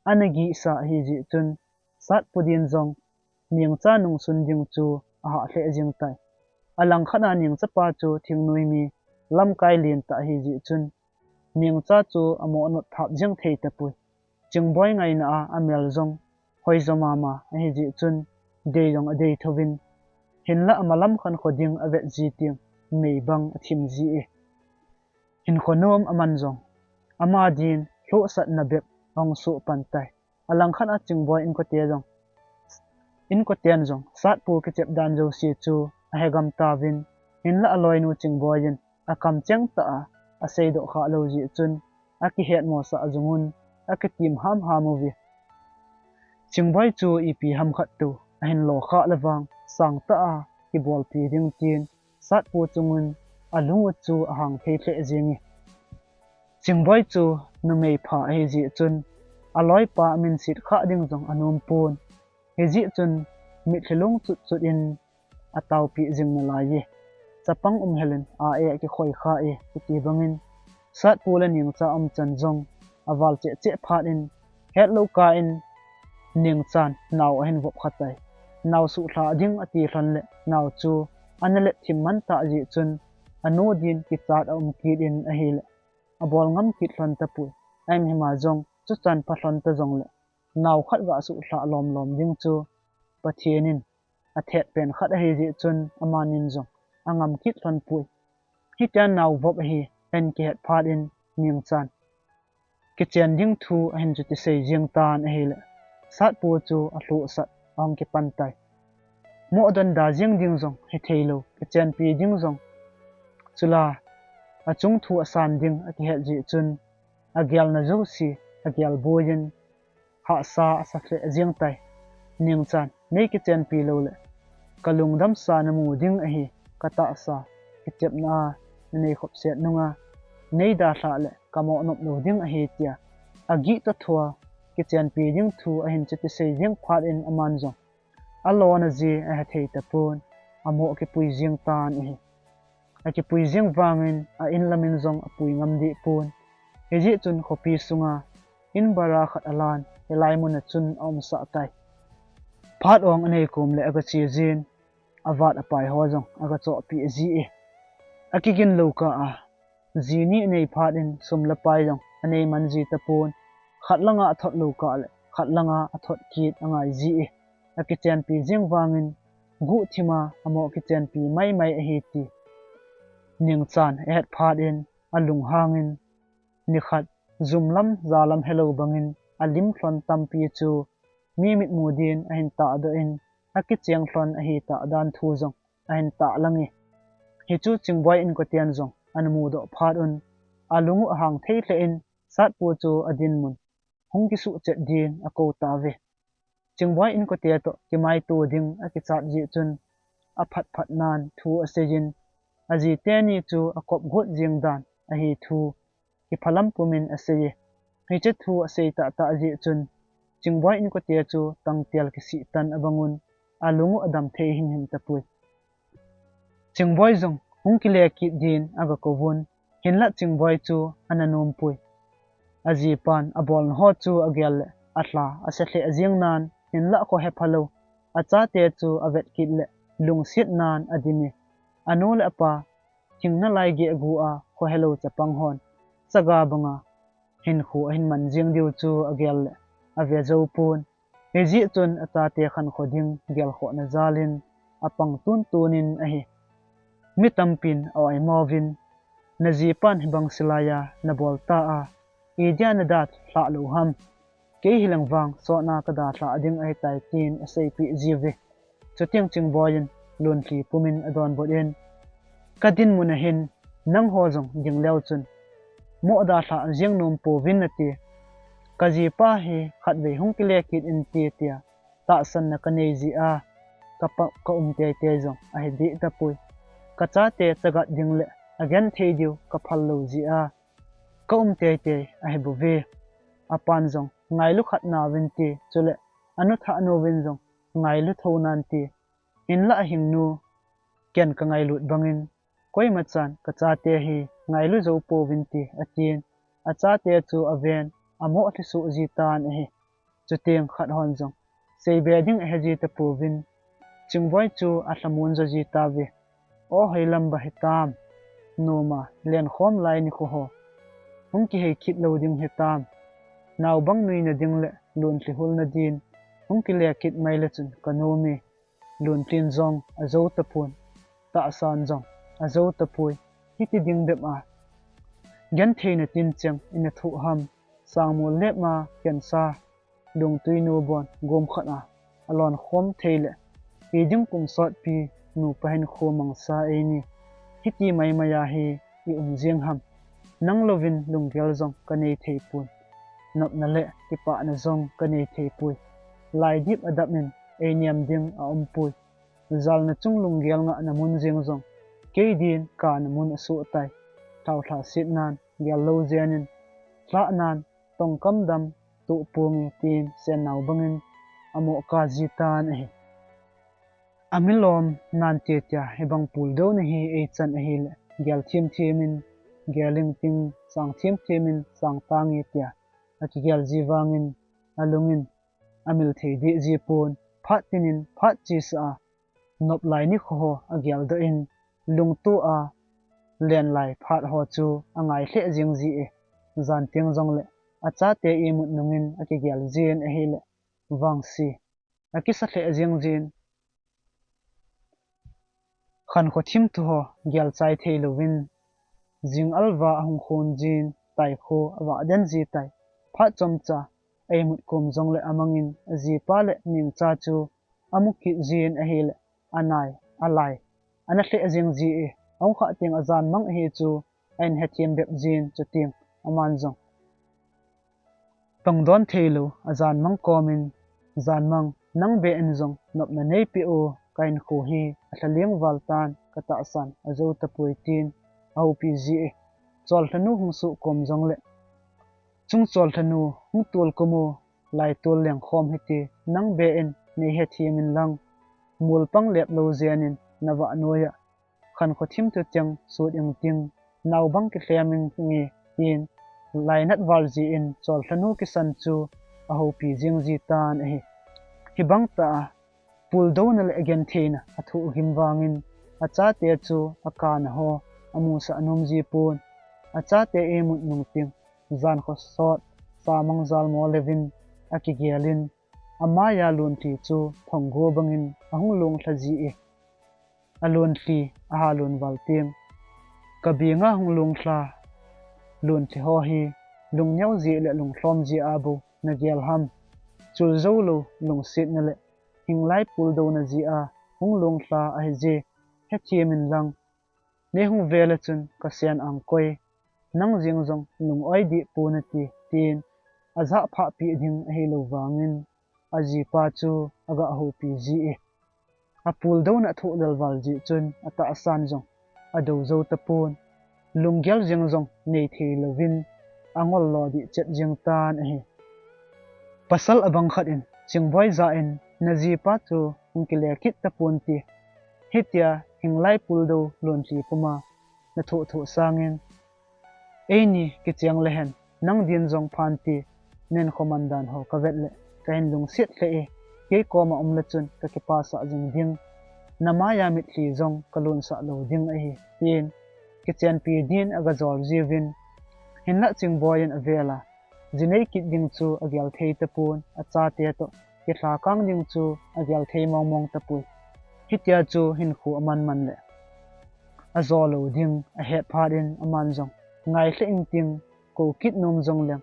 ana gihsa ahi jeh chun, Satpu din jong Nengcha nungsun ding chu ahah lheh jeng tai. Alangkhat a Nengcha pa chu thingnoi mi lamkai lentah ahi jeh chun, Nengcha chu amohnop thap jeng thei tapoi. Chingboi ngaina a amel jong hoijo mama ahi jeh chun, dei jong adei thouvin, hinla amalam khankho ding avet ji teng mei bang athim ji e. Hinkho nom aman jong ama din lhohsatna bep ahung soh pan tai. Alangkhat a Chingboi inkote jong, inkoten jong Satpu kichep dan jouse chu ahegam tauvin, hinla aloinu Chingboi in akamcheng tah a aseidoh khah lou jeh chun, akihetmosah jung un, akitim hamham uve. Chingboi chu ipi ham khat tou ahin lo khah le vang, sangtah a kibolpi ding tin, Satpu chung un alung u chu ahang thei lheh jeng e. Chingboi chu numei pha ahi jeh chun, aloipa amin set khah ding jong anom pon. Hijeh chun, mitlhi lung chut chut in ataopeh jing nalai e. Chapang um hel in a e akikhoi kha e, kiti bangin, Satpu le Nengcha umchan jong aval cheh cheh phat in, hetlou kah in Nengchan nao ahin vop kha tai. Nao suhlha ding ati lhon le nao chu ana let thim man tah jeh chun, anu din kichat aum kit in ahile, abol ngam kit lhon tapoi. Ahimhim a jong chuchan pha lhon ta jongle, nao khat ga suhlha lom lom ding chu Pathen in athet pen khat ahi jeh chun, amanin jong angam kit lhon poi. Hitia nao vop ahi ahin kihet phat in, Nengchan kichen ding thu ahin chuti sei jeng tan ahile, Satpu chu alhohsat ahung kipan tai. Moh donda jeng ding jong hithei lou, kichenpi ding jong, chule achung thu asan ding akihet jeh chun, agelna jouse agel boi in, hahsa asa lheh jeng tai. Nengchan, nei kichenpi lou le, kalungdamsa namu ding ahi, katahsa, kichepna a nanei khop set nunga nei dalhah le kamohnop lou ding ahi, tia agih toh thua, kichenpi ding thu ahin chuti sei jeng phat in, aman jong alona jeh ahethei tapon, amoh kipui jeng tan ahi. Akipui jeng vangin a in lamin jong apui ngam deh pon. Hijeh chun khopi sunga in bara khat alan, hilai mun a chun aumsah tai. Phat ong anei kom le aga che jin, avat apai ho jong aga chohpeh ji e. Akigin lou kah a, ji ni anei phat in sum le pai jong anei man ji tapon, khat langa athot lou kah le khat langa athot kit angai ji e. Akichenpi jeng vangin, guhthima amoh kichenpi maimai ahi ti Nengchan ahet phat in, alunghangin, nikhat jum lam ja lam helou bangin alim lhon tampi chu mi mitmu din ahin tahdoh in, akicheng lhon ahitah dan thu jong ahin tahlang e. Hichu Chingboi inkoten jong ana mudoh phat un, alung u ahang thei lheh in, Satpu chu adinmun hung kisuhchet din akou tauve. Chingboi inkote toh kimaito ding akichat jeh chun, aphat phat nan thu aseiyin, aji teni chu akop got jeng dan ahi thu kiphalam pumin aseiye. Hiche thu asei tahtah jeh chun, Chingboi inkote chu tangtel kisih tan abangun, alung u adam thei himhim tapoi. Chingboi jong hung kile kit din aga kouvun, hinlah Chingboi chu ana nompoi. Ajipan abolna ho chu agel le alha ase lheh jeng nan, hinlah khohe phalou achate chu avet kit le lungset nan adim e. Anu le apa thingna lai geh gu a khohelou chapang hon chaga banga hinkho ahin man jeng diu chu agel le ave jou pon. Hijeh chun achate khankho ding gelkhohna jal in apang tuntun in ahi. Mi tampin a-oimo uvin, najipan hibang silai a nabol ta a, idia nadalha lou ham? Kei hileng vang sotna kadalhah ding ahitai, tin aseipeh jiuve. Chuteng Chingboi in Lunlhi pumin adonbut in, kadinmun a hin nangho jong ding leu chun moh dalhah jeng nom pouvin nati. Kajipa hi khatvei hung kile kit inte tia tahsanna kanei jeh a, kapa, kaum teitei jong ahi deh tapoi. Kachate chagat ding le agenthei diu kaphal lou jeh a kaum teitei ahi bouve. Apan jong ngailu khat nauvin ti, chule anu thah nu vin jong ngailu thou nan ti. Hinlah ahingnu, ken kangailut bangin koimachan kachate hi ngailu jou pouvin ti, atin. Achate chu aven, amoh lhi suh ji tan ahi. Chuteng khat hon jong seibe ding ahe ji tapouvin, Chingboi chu alhamon jo ji tauve. O, hoilam ba hitam? Noma lenkhom lai nikho ho hung kihei kit lou ding hitam? Naobang nuina ding le Lunlhi hulna din hung kile kit mai le chun kanom e. Lunlhin jong ajou tapon, tahsan jong ajou tapoi. Hiti ding bep a gentheina tincheng ina thoh ham? Sangmol lep ma kensa, lungtui nu bon gom khat a alon khom thei le, iding kum sotpi nupa hinkho mangsa eini. Hiti maimai a hi i um jeng ham? Nang louvin lunggel jong kanei thei poi. Nopna le kipahna jong kanei thei poi. Laidip adap in einiam ding aum poi. Jalna chung lunggel ngahna mun jeng jong kei din kana mun asoh tai. Thaolha set nan gel lou jen in, lhah nan tongkam dam toh ponge, tin Sennao bangin amoh kap ji tan ahi. Amilom nan teitei a hibang puldouna hi eichan ahile, gel themthem in gel inge, ting sang themthem in sang tange tia akigel ji vangin alung in amil thei deh ji pon. Phat tin in phat chesa a nop lai nikho ho ageldoh in, lungto a len lai phat ho chu angai lheh jeng ji e. Jan teng jongle achate imut nungin akigel jin ahile, vangse akisa lheh jeng jin. Khankho thimthu ho gel chai thei louvin, jing alva ahung khon jin, taikho avah den ji tai. Phat chomcha a imut kom jongle amangin ajipa le Nengcha chu amu kit jin ahile, anai alai ana lheh jeng ji e. Ahung khah teng ajanmang ahi chu ahin hethem bep jin, chuteng aman jong tongdon theilou ajanmang komin, Janmang, nang beh in jong nopna neipeh o, kahinkho hi alhaleng val tan, katahsan ajou tapoi, tin ahoupi ji e. Cholthanu hung suh kom jongle, Chung cholthanu, hung tol kom o, laitol lengkhom hite, nang beh in nei hethem in lang, mol pang lep lou jen in navah noiya khankho thimthu cheng sut inge, ting naobang kilhem inge, tin lainat val ji in cholthanu kisan chu ahoupi jing ji tan ahi. Hibang tah a puldouna le agentheina athoh gim vangin achate chu akana ho amusah nom ji pon. Achate imut nung teng, jankho sot samang jalmo leuvin akigelin, amaiya Lunlhi chu thonggo bangin ahung longlha ji e. Alunlhi ahalun val teng, kabenga hung longlha Lunlhi ho hi lungneo jeh le lunglhom jeh a bou nagel ham? Chul joulou lungsetna le hinglai puldouna jeh a hung longlha ahije, hethem in lang. Nei hung vele chun kasen angkoi, nang jeng jong lung-oi deh pon nati, tin ajah phah peh ding ahilou vangin ajipa chu aga houpi ji e. Apuldouna athoh lel val jeh chun atahsan jong adou jou tapon. Lunggel jeng jong nei thei louvin angol lo deh chet jeng tan ahi. Pasal abang khat in Chingboi jah in, najipa chu hung kile kit tapon ti. Hitia hinglai puldou lonlhi puma nathoh thoh sangin, eini kicheng lehen, nang din jong phan ti, nen khoman dan ho kavet le kahin lungset lheh e, kei koma um le chun kakipasah jing ding, namaiya mitlhi jong kalonsah lou ding ahi, tin kichenpi din agajol jiuvin, hinlah Chingboi in avel a, jinei kit ding chu agel thei tapon, achate toh kilhakang ding chu agel thei mong mong tapoi. Hitia chu hinkho aman man le ajo lou ding ahet phat in aman jong, ngai lheh ing ting, kou kit nom jong leng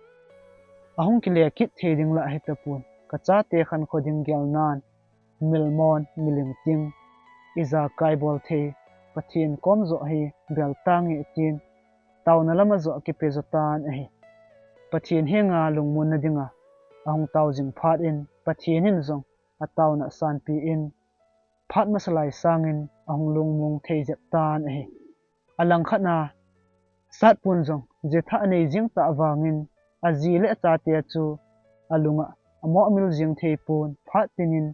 ahung kile kit thei ding lah hitapon, kachate khankho ding gelnan, milmon miling ting, ijakai bol thei, Pathen kom joh hi bel tange, tin taona lama joh akipe jo tan ahi. Pathen henga lungmonna dinga ahung tao jing phat in, Pathen in jong ataona sanpi in, phat masa lai sangin ahung lungmong thei jep tan ahi. Alangkhat a, Satpon jong jithah anei jing tah vangin, aji le achate chu alunga amoh mil jing thei pon, phat tin in,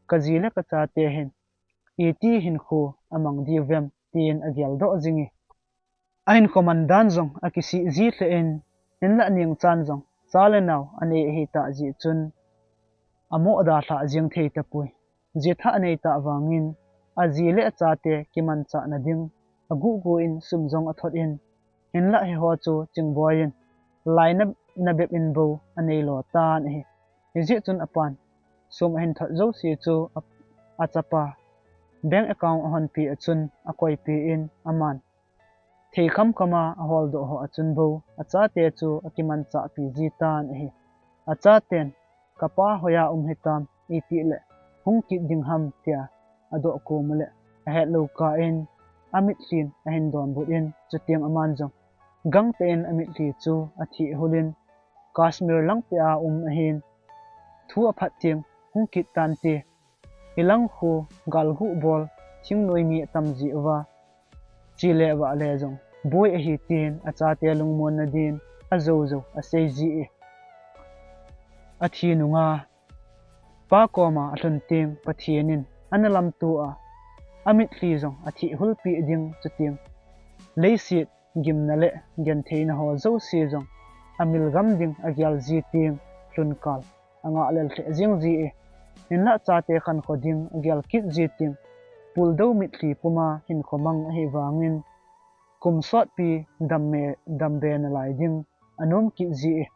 kaji le kachate hin iti hinkho amang diu vem, tin ageldoh jing e. Ahinkho man dan jong akisih ji lheh in, hinlah ningchan jong cha le nao anei ahi tah jeh chun, amoh dalhah jing thei tapoi. Jithah anei tah vangin, aji le achate kimanchahna ding aguh guh in sum jong athot in, hinlah hiho chu Chingboi in lainatna bep in bou anei lo tan ahi. Hijeh chun apan sum ahin thot jouse chu a, achapa bank account ahonpi a chun akoipi in, aman thei khamkham a aholdoh ho a chun bou achate chu akimanchahpi ji tan ahi. Achaten, kapa hoiya um hitam, itih le hung kit ding ham, tia adoh kom u le ahet lou kah in, amitlhin ahin donbut in, chuteng aman jong gangtah in amitlhi chu athih hul in, Kashmir lang peh a um ahin, thu aphat teng hung kit tante, ilang khu galguh bol thingnoi mi atam ji uva, che le vah le jong boi ahi, tin achate lungmonna din ajou jou asei ji e. Athi nunga pa koma alhun teng Pathen in ana lamto a, amitlhi jong athih hulpeh ding, chuteng leiset gimna le gentheina ho jouse jong amilgam ding agel ji teng, lhunkal angah lel lheh jing ji e. Hinlah chate khankho ding agel kit ji teng, puldou mitlhi puma hinkho mang ahi vangin, kum sotpi dam me, dambe nalai ding anom kit ji e.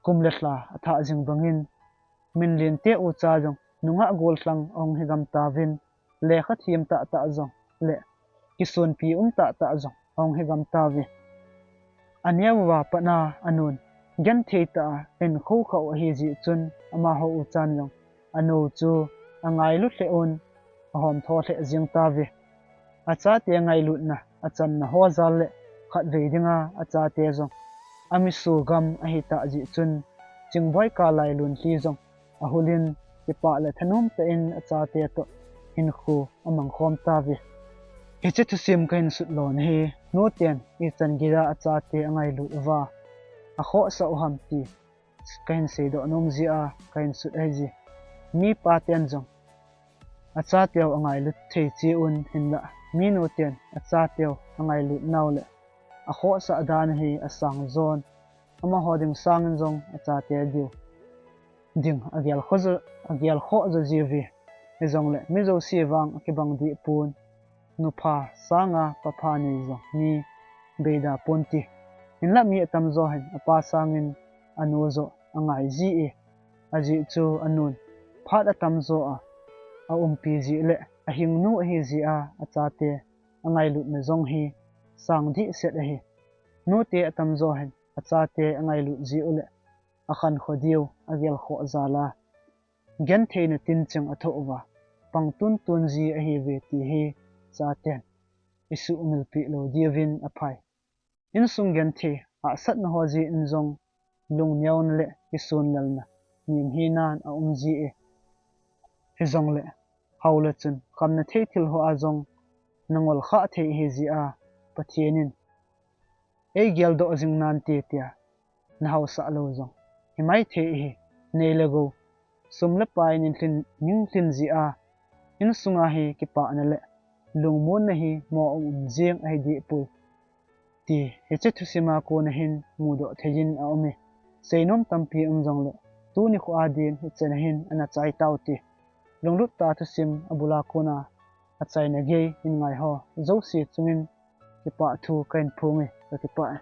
Kum le lha athah jing bangin, minlen te ucha jong nungah gollhang ahung higam tauvin, lekha them tahtah jong le kisonpi um tahtah jong ahung higam tauve. Aneo uva pat a anun genthei tah a ahin khoukhah u ahi jeh chun, amaho uchan jong anu chu angailut lheh un, ahomtho lheh jeng tauve. Achate ngailutna achanna ho jal le khatvei dinga achate jong ami sugam ahi tah jeh chun, Chingboi Kalai Lunlhi jong ahul in, kipah le thanom tah in achate toh hinkho amangkhom tauve. Hiche thusim kahin sut lona hi, nuten ichan geiya achate angailut uva, akhohsah u ham ti kahin seidoh nom jeh a kahin sut ahi je. Mipa ten jong achateu angailut thei cheh un, hinlah minuten achateu angailut nau le akhohsah dan hi asang jon, amaho ding sangin jong achate diu ding agel khoh jo, agel khoh jo jiuve. Hijongle mi jouse vang akibang deh pon, nupha sanga papha nei jong mi beida ponte. Hinlah mi atamjo hin apa sangin anu joh angai ji e. Ajeh chu anun phat atamjo a aumpi jeh le ahingnu ahi jeh a achate angailutna jong hi sang dehset ahi. Nute atamjo hin achate angailut ji u le akhankho diu agel khoh jal a, gentheina tincheng athoh uva, pang tuntun ji ahiuve ti hi chaten isuhmil peh lou diuvin aphai. Insung genthei hahsatna ho jeh in jong lungneona le kisunlelna nim hinan aum ji e. Hijongle hao le chun khamna thei thil ho a jong nangol khah thei ahi jeh a, Pathen in eigeldoh jing nante tia nahaosah lou jong himai thei ahi. Nei le gou, sum le pai nin lhin, ning lhin jeh a Insunga hi kipahna le lungmonna hi mo um um jeng ahi dehpoi ti hiche thusima kona hin mudoh theiyin aume. Seinom tampi um jongle tuni kho adin hichena hin ana chai taute. Lunglut tah thusim abula kona achaina gei hin ngaiho jouse chungin kipah thu kahin phonge, kakipah e.